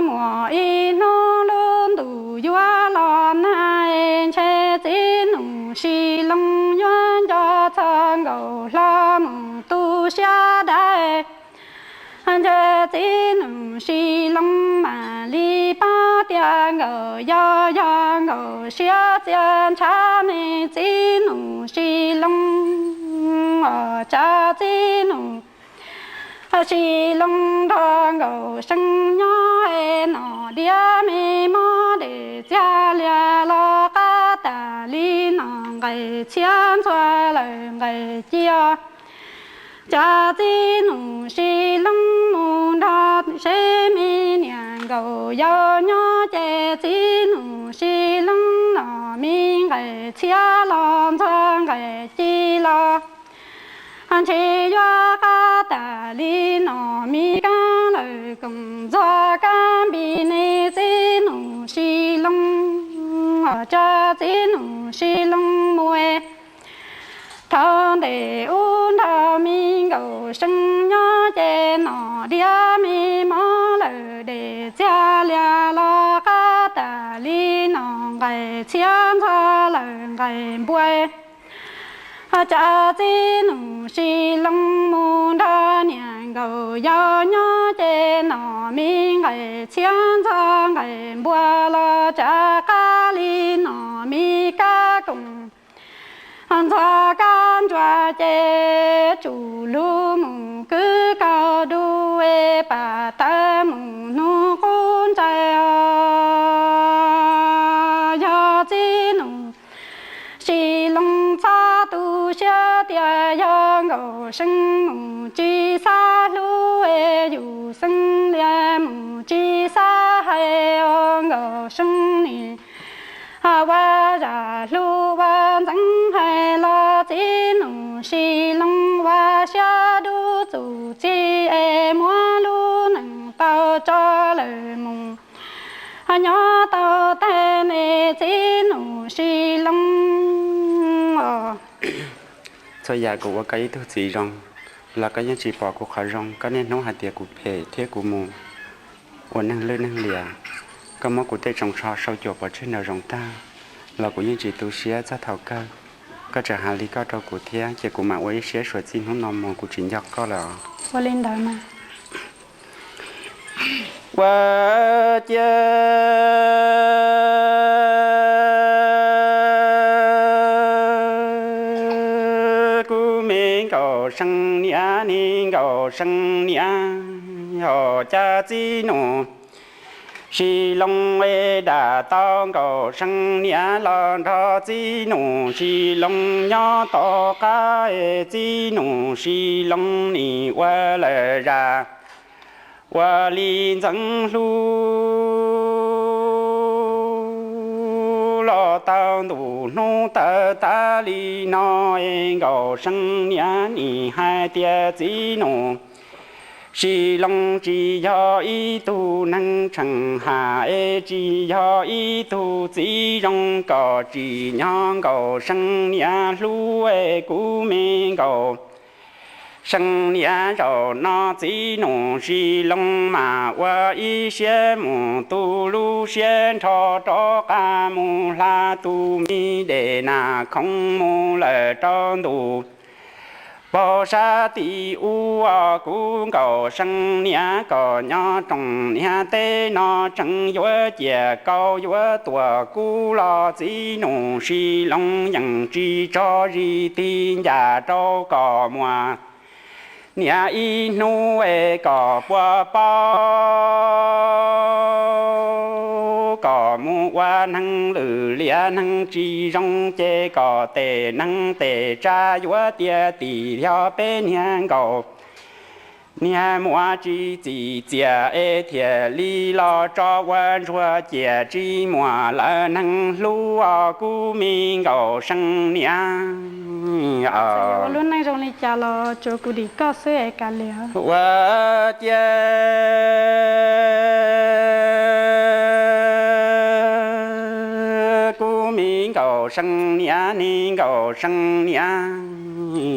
muaj ib hnub lub ntuj yuav los nag ntshe txiv Nuj Sis Loo yuav nco txog Nkauj hlo mus tu siab dawb. Ntshe txiv Nuj Sis Loo mam li paub tias Nkauj yau yog Nkauj siab txias ntshav me txiv Nuj Sis Loo. Os cas txiv Nuj Sis Loo nrog Nkauj See nyob es nom diav me mob dej txiag lias los qab tas li nom nqaij txhiab ntxhua lawm nqaij ci os. Cas txiv Nuj Sis Loo mus nrog seb me niam Nkauj yau nyob ces txiv Nuj Sis Loo nom me nqaij txhiab los ntxhua nqaij ci los ntshe yuav qab tas li nom me kab lawm koom ntxhua kab npis ne txiv Nuj Sis Loo. Os cas txiv Nuj Sis Loo mus thaum ntej ub nrog me Nkauj See nyob ces nom diav me mob lawm dej txiag lias los qab tas li nom nqaij txhiab ntxhua lawm nqaij npua. Cas txiv Nuj Sis Loo mus nrog niam Nkauj yau nyob ces nom me nqaij txhiab ntxhua nqaij npua los cas qab li nom me kab koom ntxhua kab ntsuab ces tsum lug mus kwv kaus dub es pam tawv mus hnub qub ntsais os. Seeb mus tsis xav hlub es yus Seeb Niam mus tsis xav hais os Nkauj Seeb Niam. Ua zam hlub ua ntxeev hais los txiv Nus Sis Loo ua siab dub txuj ci es muab lub neej tau tso lawm mus nyob tau tag ne txiv Nus Sis Loo. Txhua yam kuv ua koj ib tug txiv zoo los koj yeej tsis pom kuv qhov zoo. Koj niaj hnub hais tias kuv phem thiab kuv mus ua neeg lwj neeg liam. Koj muab kuv tej tsoos tsho sau cuam pov tseg nraum zoov tag los kuv yeej tsis tu siab. Txog thaum kawg koj tseem hais li koj rau kuv thiab ces kuv mam ua ib siab suav txij hnub no mus kuv tsis nco koj lawm. Ua li ntawd mas ua cia kuv me Nkauj See Niam ne, Nkauj See Niam, ho cas txiv Nus Sis Loo es dam tau Nkauj See Niam los nrog txiv Nus Sis Loo nyob tom qab es txiv Nus Sis Loo nim ua lawm zam ua li ntxeev hlub los tau ntu hnub tawm tas li no es Nkauj See Niam nim hais tias txiv Nus Sis Loo tsis yog ib tug neeg tsheej ham es tsis yog ib tug txiv zoo kom tsim nyog Nkauj See Niam hlub es kuv me Nkauj See Niam. Zaum no txiv Nus Sis Loo mam ua ib siab mus tu lub siab nrho rov qab mus hla tus me dej nas khoov mus lawm rau ntu paug sab tim ub os kuv Nkauj See Niam. Kom nyob rooj niam teb no tseem yuav ciam kaub yuav tuam kub los txiv Nus Sis Loo yeej tsis tso zis tig ncas rau kom muaj niam ib hnub es kom puas paub kom mus ua neeg lwm liam neeg tsis zoo ces kom tej neeg tej tsav yuav tias tim yog peb niag Nkauj niag muaj tsis txim txiaj es thiaj li los tso ua ntsuag ciam tsis muaj lawv neeg hlub os kuv me Nkauj See Niam. Lub neej zoo li cas los tsuav kuv dim koj xwb es kav liam. Ua cia kuv me Nkauj See Niam ne, Nkauj See Niam,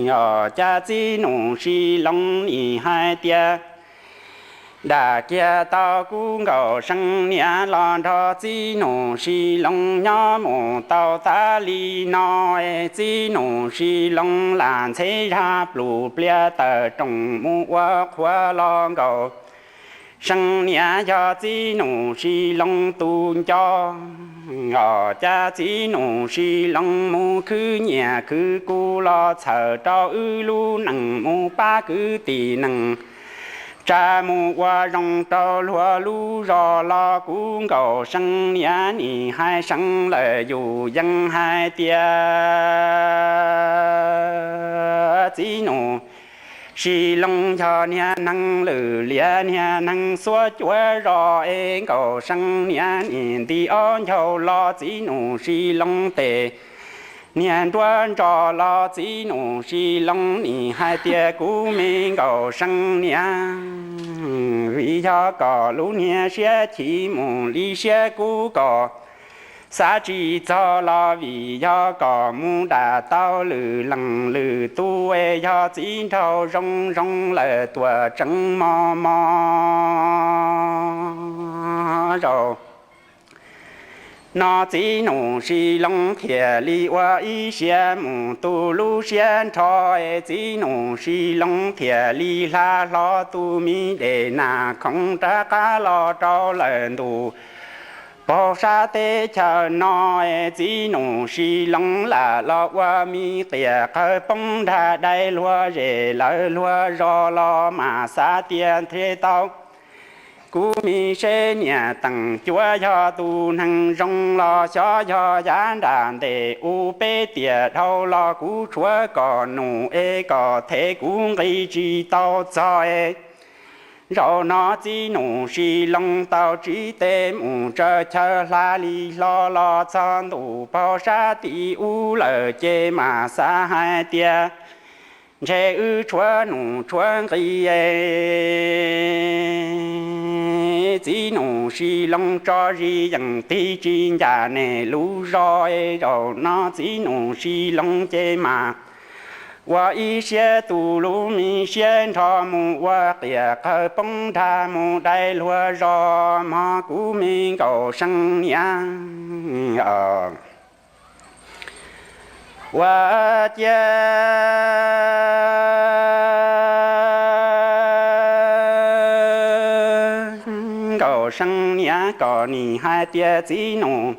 ho cas txiv Nus Sis Loo nim hais tias dam kiag tau kuv Nkauj See Niam los nrog txiv Nus Sis Loo nyob mus tau tas li no es txiv Nus Sis Loo lam ntxheb zaj plum pliaj tawm rooj mus ua qhuav los Nkauj See Niam yog txiv Nus Sis Loo tus nco. Ho cas txiv Nus Sis Loo mus khwv nyiaj khwv kub los txhawm rau wb lub neej mus pab kwv tij neej tsa mus ua zoo rau luag lub zos los kuv Nkauj See Niam nim hais seev lawm yus yeej hais tias txiv Nus Sis Loo yog niag neeg lwm liam niag neeg xuab cuav zos es Nkauj See Niam nim nti ob ncaug los txiv Nus Sis Loo tes niag nruab nrog los txiv Nus Sis Loo nim hais tias kuv me Nkauj See Niam, vim yog kom lub niag siab chim mus li siab kub kom xav tsis txog los vim yog kom mus dam tau lwm leej lwm tus es yog txiv nraug zoo zoo lawm tuaj tseev mos mos zaum no txiv Nus Sis Loo thiaj li ua ib siab mus tu lub siab nrho es txiv Nus Sis Loo thiaj li hla hlo tus me dej nas khoov rov qab los rau lawm ntu paug sab teb chaws no es txiv Nus Sis Loo lam los ua me qias qawg poob nrag dai luag zej lawv luag zos los mas xav tias nrhiav tau Kuv me seb niam Teem Cuab yog tus neeg zoo los xyov yog yav nram ntes u peb tiam dhau los kuv tshuav kom num es kom thev kuv nqis tsis tau txog es. Zaum no txiv nus Sis Loo tau tsib teg mus tsaws chaw hla li hlo los txog ntuj pog sab tim ub lawm ces mam xav hais tias ntshe wb tshuav num tshuav nqi es. Txiv nus Sis Loo tso zis yeem tig tsis ncaj nws lub zos es. Zaum no txiv nus Sis Loo ces mas ua ib siab tu lub me siab nrho mus ua qias qawg poob nrag mus dai luag zos mog kuv me Nkaus See niam. Ua cia Nkaus See niam kom nim hais tias txiv nus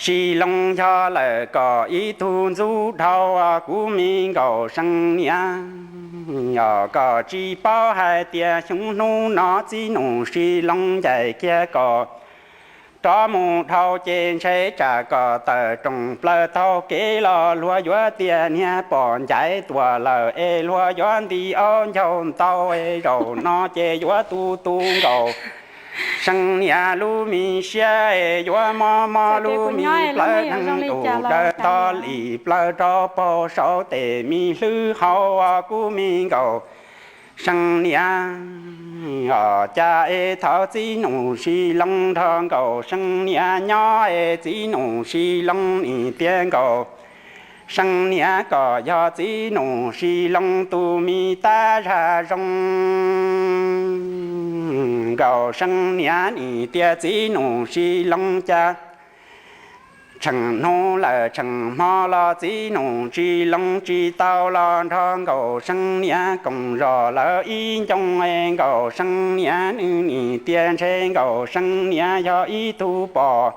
Sis Loo yog lawm kom ib tug ntxub dhau kuv me Nkaus See niam. Yog kom tsis paub hais tias xyoo hnub no txiv nus Sis Loo ncaim kiag kom rov mus dhau ces ntshe tsam kom tawm roos plaws taug kev los luag yuav tias niag pom ncaiv tuam lawm es luag yuav nti aub ncaug ntau es. Zaum no ces yuav tu tu Nkaus See niam lub me siab es yuav mob mob lub me plawv neeg tus dawb tog lim plaws rau paug saum tes me hlwb hau kuv me Nkaus See niam. Os, cas es thaum txiv nus Sis Loo nrog Nkaus See niam nyob es txiv nus Sis Loo nim tias Nkaus See niam kom yog txiv nus Sis Loo tus me tab zaj zoo. Nkaus See niam nim tias txiv nus Sis Loo cas tseem hnub lawm tseem hmo los txiv nus Sis Loo tsis tau los nrog Nkaus See niam koom zos lawv ib ncoo es. Nkaus See niam nws nim tias ntshe Nkaus See niam yog ib tug pom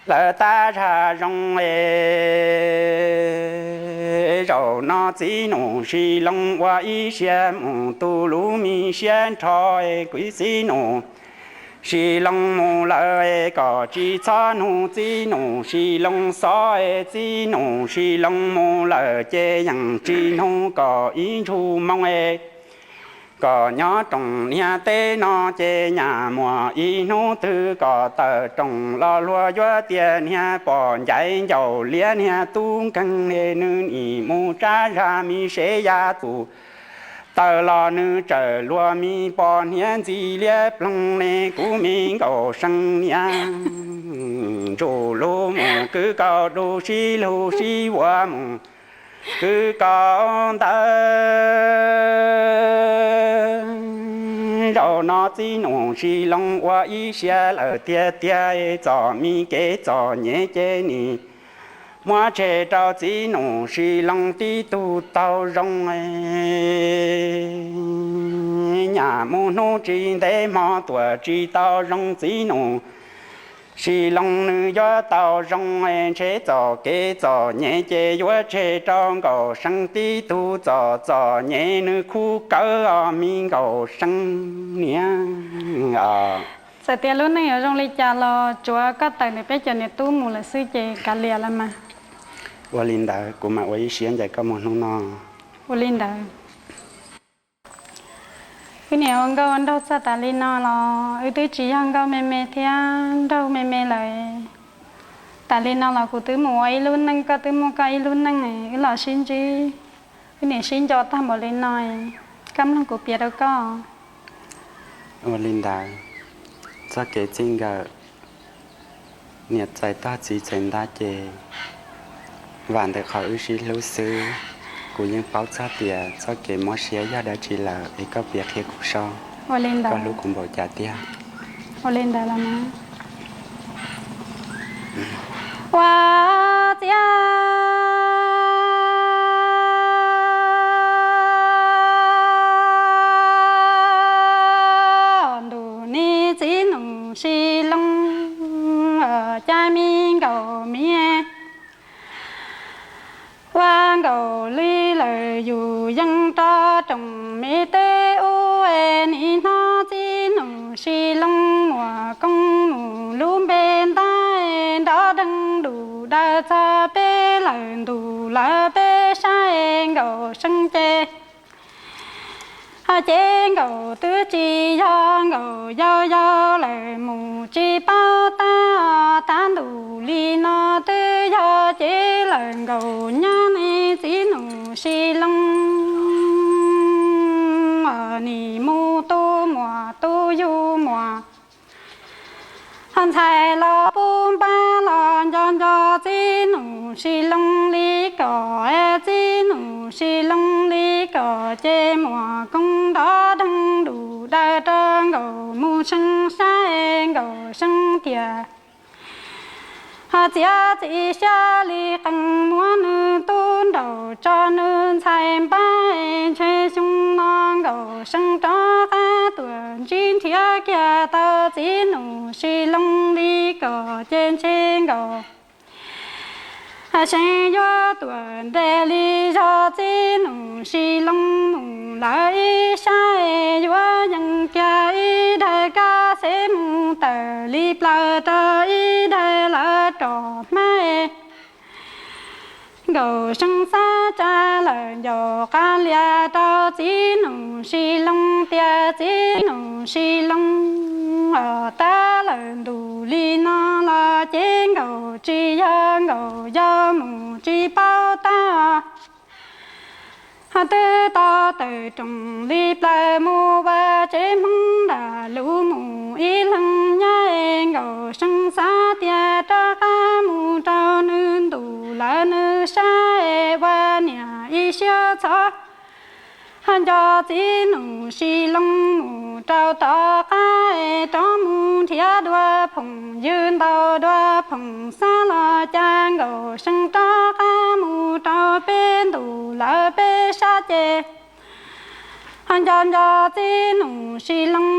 lawv tab zaj zoo es. Zaum no txiv nus Sis Loo ua ib siab mus tu lub me siab nrho es. Kuv txiv nus Sis Loo mus lawm es kom tsis txhob nug txiv nus Sis Loo xov es. Txiv nus Sis Loo mus lawm ces yeej tsis nug kom ib ntsug moo es. Kom nyob roos niag teb no ces nyam muaj ib hnub twg kom tawm roos los luag yuav tias niag pom ncaiv ncaus liab niag tub nkeeg es. Nws nim mus tsab zaj me sev ya tus taws los nws tsawm luag me pos hniav ntxi liab ploog ne kuv me Nkaus See niam. Ntsuj lug mus kwv kaus du sib lug sib vuas mus kwv kaus ntawd. Zaum no txiv nus Sis Loo ua ib siab lawm tiag tiag es. Txom me kev txom nyem ces nim muab tseg rau txiv nus Sis Loo tib tug taug zoo es. Nyam mus hnub tsis ntev hmo tuam tsis tau zoo txiv nus Sis Loo nws yuav tau zoo es. Ntshe txom kev txom nyem ces yuav tseg rau Nkaus See tib tug txom txom nyem nws khub kawg os me Nkaus See niam. Txawm tias lub neej yuav zoo li cas los tsuav koj tawm ntawm peb cov niam tub mus lawm xwb ces kav liam los mas. Ua li ntawd kuv mam ua ib siab ncaim koj mus hnub no. Ua li ntawd. Wb niam ua nkauj ua nraug txog tas li no los wb twb tsis yog nkauj me me thiab nraug me me lawm. Tas li no los kuv twb mus ua ib lub neej, koj twb muaj koj ib lub neej, wb los sib ntsib, wb niam sib nco tag npaum li no, koj mloog kuv piav rau koj. Ua li ntawd, txoj kev txij nkawm niam txais tog txiv txais ntab ces vam ntawm qhov wb sib hlub xwb. Kuv yeej paub txog tias txoj kev mob siab yog dab tsi lawm es koj piav qhia kuv saib, koj hlub kuv npaum cas tiag. Ua li ntawd los na. Ua ciav ntuj ni txiv nus Sis Loo, cas me nkaus me ua nkaus li lawm yus yeej rov roos me teb ub es nim no txiv nus Ces Nkaus twb tsis yog Nkaus yau yau lawm, mus tsis paub tab, tab ntus li no twb yog ces lawm Nkaus nyab ne txiv Nus Sis Loo. Nim mus tu muam tu yus muam, ntxhais los pub npab los nco nco txiv Nus Sis Loo li kom, txiv Nus Sis Loo li kom ces muam koos nrov deeg dum daws rau Nkaus mus see saib, Nkaus see tias txiav txim siab li qees muab nws tub nraug tso nws ntxhais npab, ntshe xyoo no Nkaus see rov qab tuaj ntsib nrhiav kiag tau txiv Nus Sis Loo li kom ces ntshe Nkaus see yuav tuaj nres li zog txiv Nus Sis Loo mus lawm ib sab, yuav yees kiag ib daig kab xev mus tawm li plaws rau ib daig lawv rov hmab. Nkaus see xav tsa lawm ncauj qab lias rau txiv Nus Sis Loo tias txiv Nus Sis Loo, tab lawm ntus li no los ces Nkaus tsis yog Nkaus yau, mus tsis paub tab. Twb tau tawm roos li plaws mus ua tsev Hmoob nram lus mus ib leeg nyab, Nkaus see xav tias rov qab mus rau nws ntus lawm nws sab, ua niam ib siab txhob nco txiv Nus Sis Loo, mus rau tom qab rov mus nrhiav dua phoom ywg ntau dua phoom xab los cas Nkaus see rov qab mus rau peb ntus lawm peb sab ces nco nco txiv Nus Sis Loo,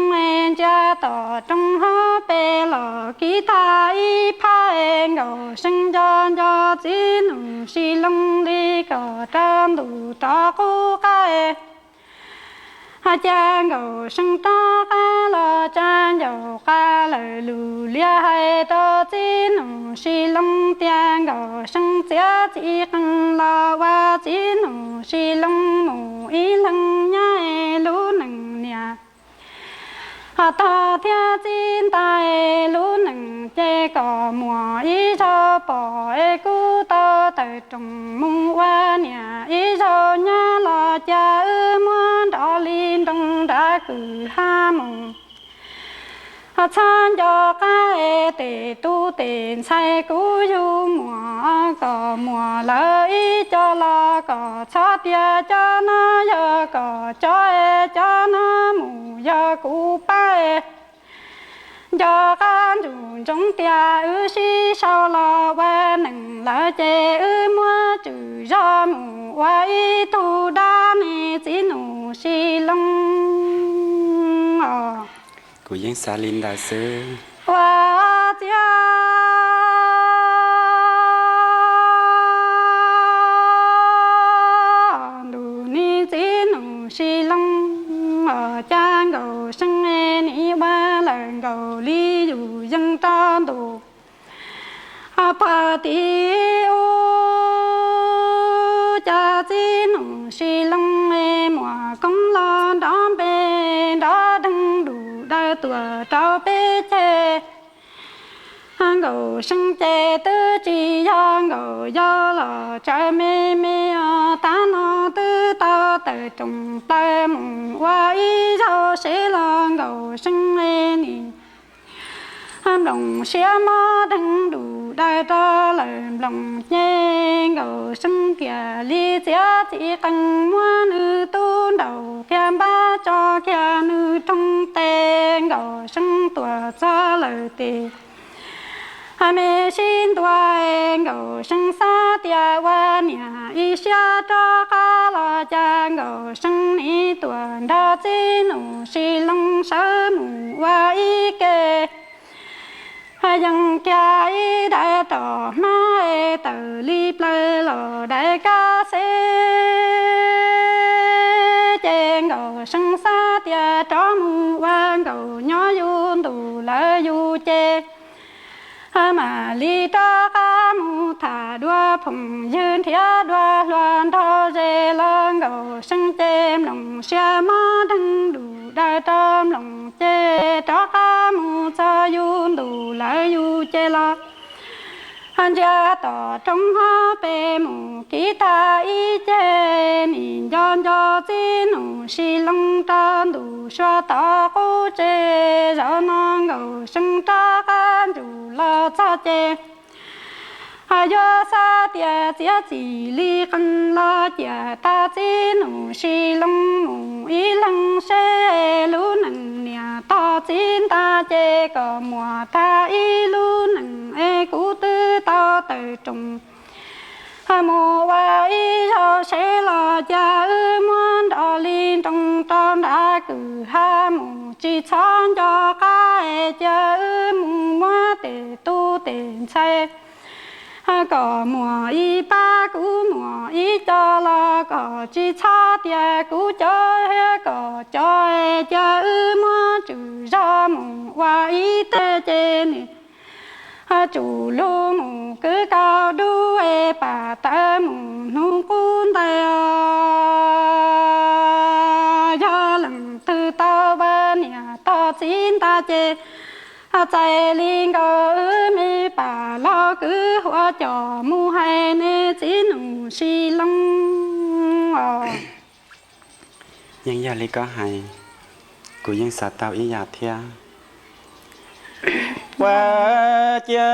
ntsia tom roob hauv pes los kiv tag ib phab, Nkaus see nco nco txiv Nus Sis Loo li kom rau ntus rov qub qab. Cas Nkaus see rov qab los tsa ncauj qab lawm lus lias hais rau txiv Nus Sis Loo tias Nkaus see txiav txim qees los ua txiv Nus Sis Loo mus ib leeg nyab, lub neej niam tog thiab txiv ntais lub neej ces kom muam ib zaug pom es kuv tau tawm roos mus ua niam ib zaug nyab los cas wb muab nrov li nroo nrad kwm ha mus. Txhob nco qab es tes tub tes ntxhais kuv yug muam, kom muam lawv ib co los kom txhob tias cov no yog kom cov, cov no mus yog kuv pab. Nco qab ntsum ntsoov tias wb sib sau los ua neej lawm ces wb muab tswm zog mus ua ib tug dab ne txiv Nus Sis Loo. Kuv yeej xav li ntawd xwb. Ua txiav ntus ne txiv Nus Sis Loo, cas Nkaus see nim ua lawm Nkaus li yus yeej rau ntus pag tim ub, cas txiv Nus Sis Loo muam koob los nrov npe nrov deeg dum daws tuaj rau peb ceg. Nkaus see ces twb tsis yog Nkaus yau los tsawv me me os, tab no twb tau tawm roos plaws mus ua ib zaug sev los Nkaus see nim nploos siab mob deeg dum daws rau lawm nploos ces Nkaus see kiag li txiav txim qees muab nws tub nraug kiag npab tso kiag nws rooj tes Nkaus see tuaj txog lawm tes me sib ntua, Nkaus see xav tias ua niam ib siab rov qab los cas Nkaus see nim tuaj nrog txiv Nus Sis Loo sawv mus ua ib ke. Yees kiag ib daim roj hmab tawm li plaws los daim kab xev ces Nkaus see xav tias rov mus ua Nkaus nyob yus ntus lawm yus ces Mam li rov qab mus tham dua phooj ywg nrhiav dua hluas nraug ze los Nkauj See ces mloog siab mob deeg dum daws rau mloog ces rov qab mus txog yus ntuj lawm yus ces los ntsia tom roob hauv pes mus kiv tag ib ceg nim nco nco txiv Nus Sis Loo rau ntuj sua tom qub tsev zaum no Nkauj See rov qab ntsum los txog ces yuav xav tias txiav txim li qees los cia tag txiv Nus Sis Loo mus ib leeg seb lub neej niam tog txiv ntag ces kom muaj tag ib lub neej es kuv twb tau tawm rooj mus ua ib zaug seb los cia wb muab nrov li nroos rau nram kwj ha mus tsis txhob nco qab es cia wb mus muab tes tub tes ntxhais kom muaj ib pab kuv muaj ib co los kom tsis txhob tias kuv cov thiab kom cov es cia wb muab tswm zog mus ua ib teg ces nws tsum lug mus kwv kaus dub es pam tawv mus hnub qub ntawd os. Yog leej twg tau ua niam tog txiv ntag ces txais li nkaus wb me pam laug kwv huam coj mus hais ne txiv Nus Sis Loo os. Yeej yog li koj hais, kuv yeej xav tau ib yam thiab. Ua cia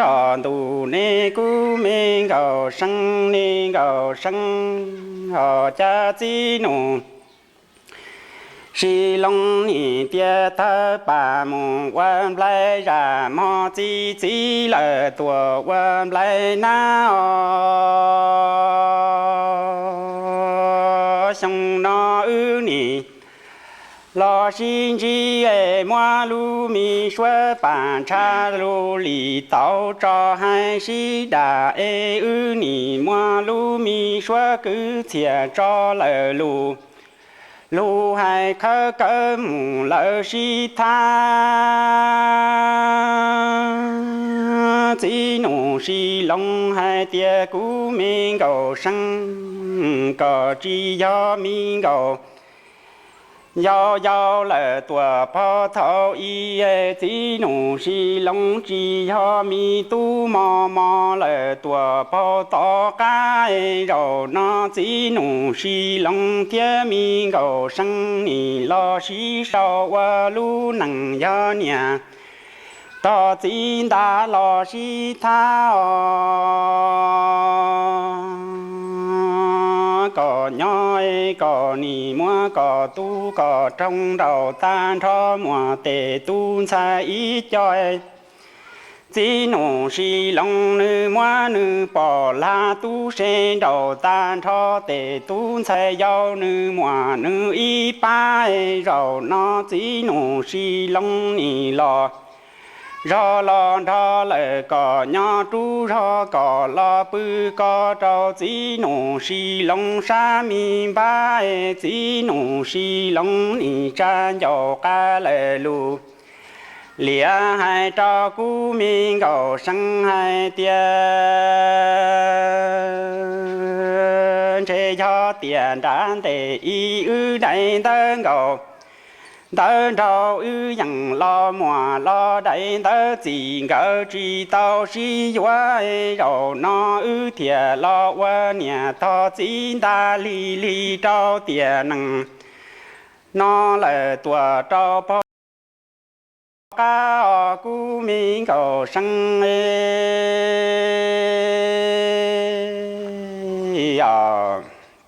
os ntuj ne kuv me Nkauj See ne Nkauj See, os cas txiv Nus Sis Loo nim tias thawj pas mus ua nplai zam mog txi txiv lawm tuaj ua nplai nab os. Xyoo no wb nim los sib ntsib es muab lub me suab pas ntsha lus li tau tso hais sib dam es wb nim muab lub me suab kwv txhiaj tso lawm lus lug hais khawb kawg mus lawm sib thab. Txiv Nus Sis Loo hais tias kuv me Nkauj See, koj tsis yog me nkauj yau yau lawm tuaj pog thaum i, txiv Nus Sis Loo tsis yog me tub mos mos lawm tuaj pog tom qab. Zaum no txiv Nus Sis Loo thiab me Nkauj See nim los sib sau ua lub neej yog niam tog txiv ntab los sib thab os. Koj nyob es koj nim muab koj tub koj roog nraus tag nrho muaj tej tub ntxhais ib co. Txiv Nus Sis Loo nws muab nws poj lag tub se nraus tag nrho tej tub ntxhais yau nws muaj nws ib pab. Zaum no txiv Nus Sis Loo nim los zog los nrog lawm koj nyob rub zog koj los pw koj rau txiv Nus Sis Loo sab me npab. Txiv Nus Sis Loo nim tsa ncauj qab lawm lus liam hais rau kuv me Nkauj See hais tias ntshe yog tiam nrad ntes ib wb daim ntawv nkaus ntawv nraug wb yeej los muaj los daim ntawv txim nkawd tsis tau sib yuav. Zaum no wb thiaj los ua niam tog txiv ntab lig lig rau tiam neej no lawm tuaj rau pog qab os kuv me Nkauj See os.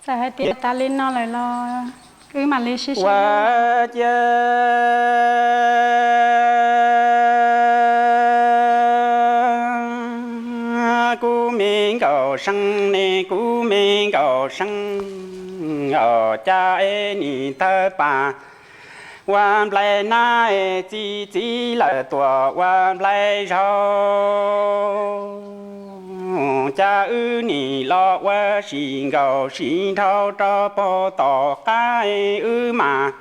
Txawm hais tias tas li no lawm los wb mam li sib ua cia kuv me Nkauj See ne kuv me Nkauj See os, cas es nim tawg pas ua nplai nab es txi txiv lawm tuaj ua nplai zaug. Cas wb nim los ua sib nkaum sib nrhau rau puag tom qab, wb mam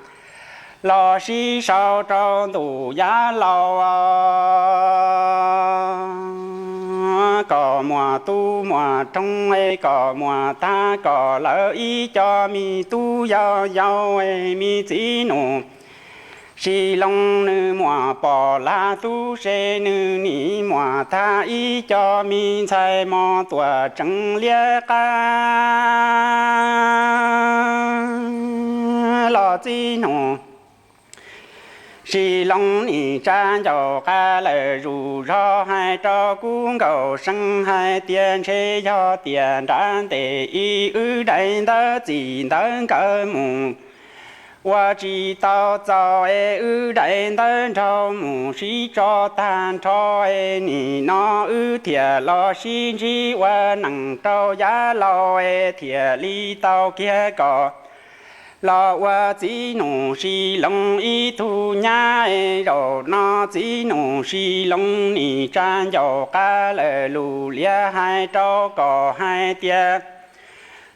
los sib sau rau ntuj yav laus. Kom muaj tub muaj roob, kom muaj tag, kom lawv ib co me tub yau yau, me txiv nus Sis Loo nws muaj poj lag tub se, nws nim muaj tag ib co me ntxhais mos tuaj tseem liab qab. Los txiv nus Sis Loo nim tsa ncauj qab lawm zuj zog hais rau kuv Nkauj See hais tias ntshe yog tias nram ntej ib wb daim ntawv txim ntawv nkawd mus ua tsis tau txaus es wb daim ntawv nraug mus sib tso tag nrho es nim no wb thiaj los sib ntsib ua neej rau yav laus es thiaj li tau kiag kom los ua txiv nus Sis Loo ib tug nyab es zaum no txiv nus Sis Loo nim tsa ncauj qab lawm lus liab hais rau kom hais tias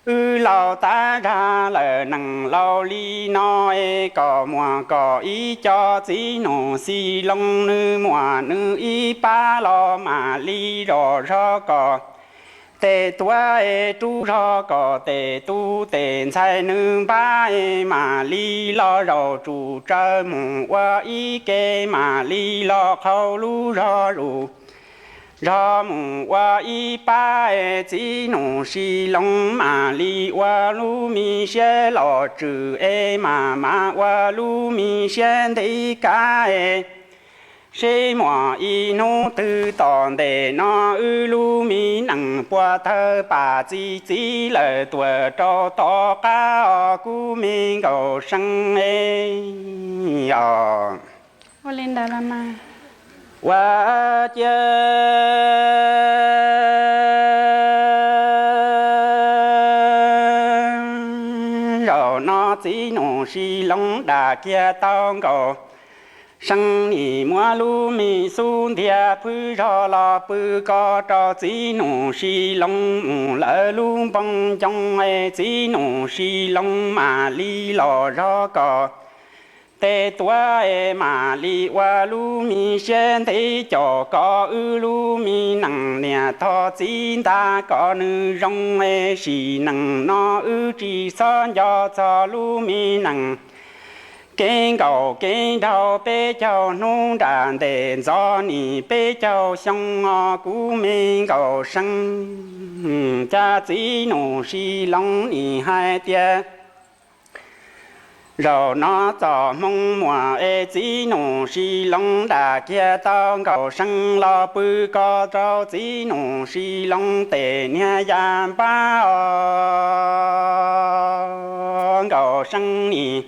wb laus tab zag lawm neej laus li no es kom muaj kom ib co txiv nus Xis Loo nws muaj nws ib pab los mam li zom zog kom tes tuav es rub zog kom tes tub tes ntxhais nws npab es mam li los zaum tsum tsawv mus ua ib ke mam li los qhau lub zog zus zog mus ua ib pab es txiv nus Sis Loo mam li ua lub me siab lom tswm es mam mam ua lub me siab ntev kav es seb muaj ib hnub twg tom ntej no wb lub me neej puas thawj pam txi txiv lawm tuaj rau tom qab os kuv me Nkauj See os. Ua cia zaum no txiv nus Sis Loo dam kiag tau Nkauj See nim muab lub me xub ntiag phwb zog los pw ko rau txiv nus Sis Loo mus lawv lub npoo ncoo es txiv nus Sis Loo mam li los zog kom tes tuav es mam li ua lub me siab ntev caum kom wb lub me neej niam thov txiv nta kom nws zoo es sim neej no wb tsis txhob nco txog lub me neej kev nkaum kev nraug peb caug hnub nram ntej ntxov nim peb caug xyoo os kuv me Nkauj See. Cas txiv nus Sis Loo nim hais tias zaum no txoj hmoo muaj es txiv nus Sis Loo dam kiag tau Nkauj See los pw ko rau txiv nus Sis Loo tes niag ya npab os. Nkauj See nim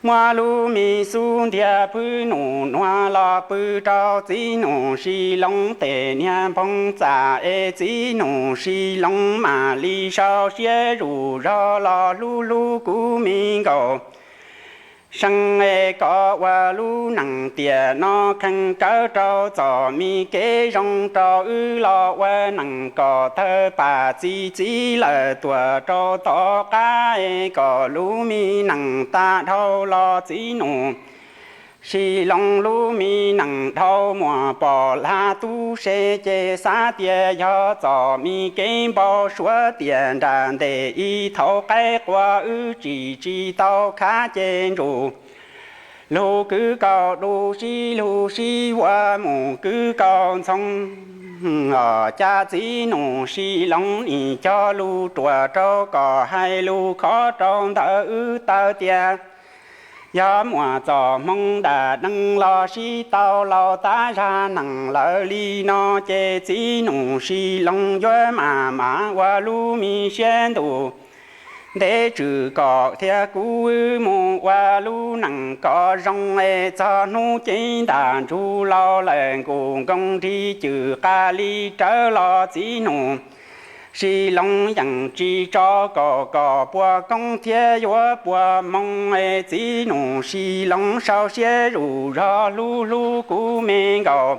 muab lub me xub ntiag phwb nus nuav los pw rau txiv nus Sis Loo tes niag nphoo txaj es txiv nus Sis Loo mam li sau siab zuj zog los hlub hlub kuv me Nkauj See es koj ua lub neej tiam no kheev kawv rau txoj me kev zoo rau wb los ua neej kom thawj pam txi txiv lawm tuaj rau tom qab es kom lub me neej tag dhau los txiv nus Sis Loo lub me neej dhau muaj poj lag tub se ces xav tias yog txoj me kev npau suav tiam nram ntej ib thaum qaib qua wb tsis tsis tau khav ces ntsum lug kwv kaus du sib lug sib vuas mus kwv kaus ntxhoo. Os, cas txiv nus Sis Loo nim cog lus ruam rau kom hais lus khov rau ntawm wb tawm tias yog muaj txoj hmoo dam neeg los sib tau laus tab zag neeg lawm li no ces txiv nus Sis Loo yuav mam mam ua lub me siab ntuj ntev tswm kom thiab kuv wb mus ua lub neej kom zoo es txog hnub cev ntaj ntsug laus lawm nkuj nkoos nrig cwm qas li rawv los txiv nus Sis Loo yeej tsis tso kom kom puas koob thiab yuav puas hmoo es txiv nus Sis Loo sau siab zuj zog hlub hlub kuv me Nkauj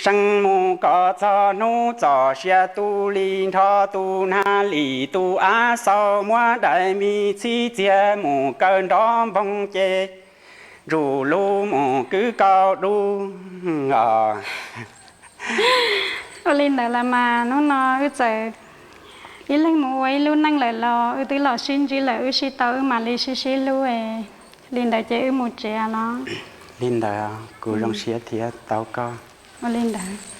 Seej mus kom txog hnub txom sia tu li nrho tu nag lim tu av xaus muab daim me txhib txiag mus kaw nrov npoog ces ntsuj lub mus kwv kaus dub os. Ua li ntawd los mas hnub no wb txawm ib leeg mus ua ib lub neej lawm los wb twb los sib ntsib lawm wb sib tau wb mam li sib sib hlub. Li ntawd ces wb mus tsev los. Li ntawd kuv zoo siab thiab tau koj. Ua li ntawd.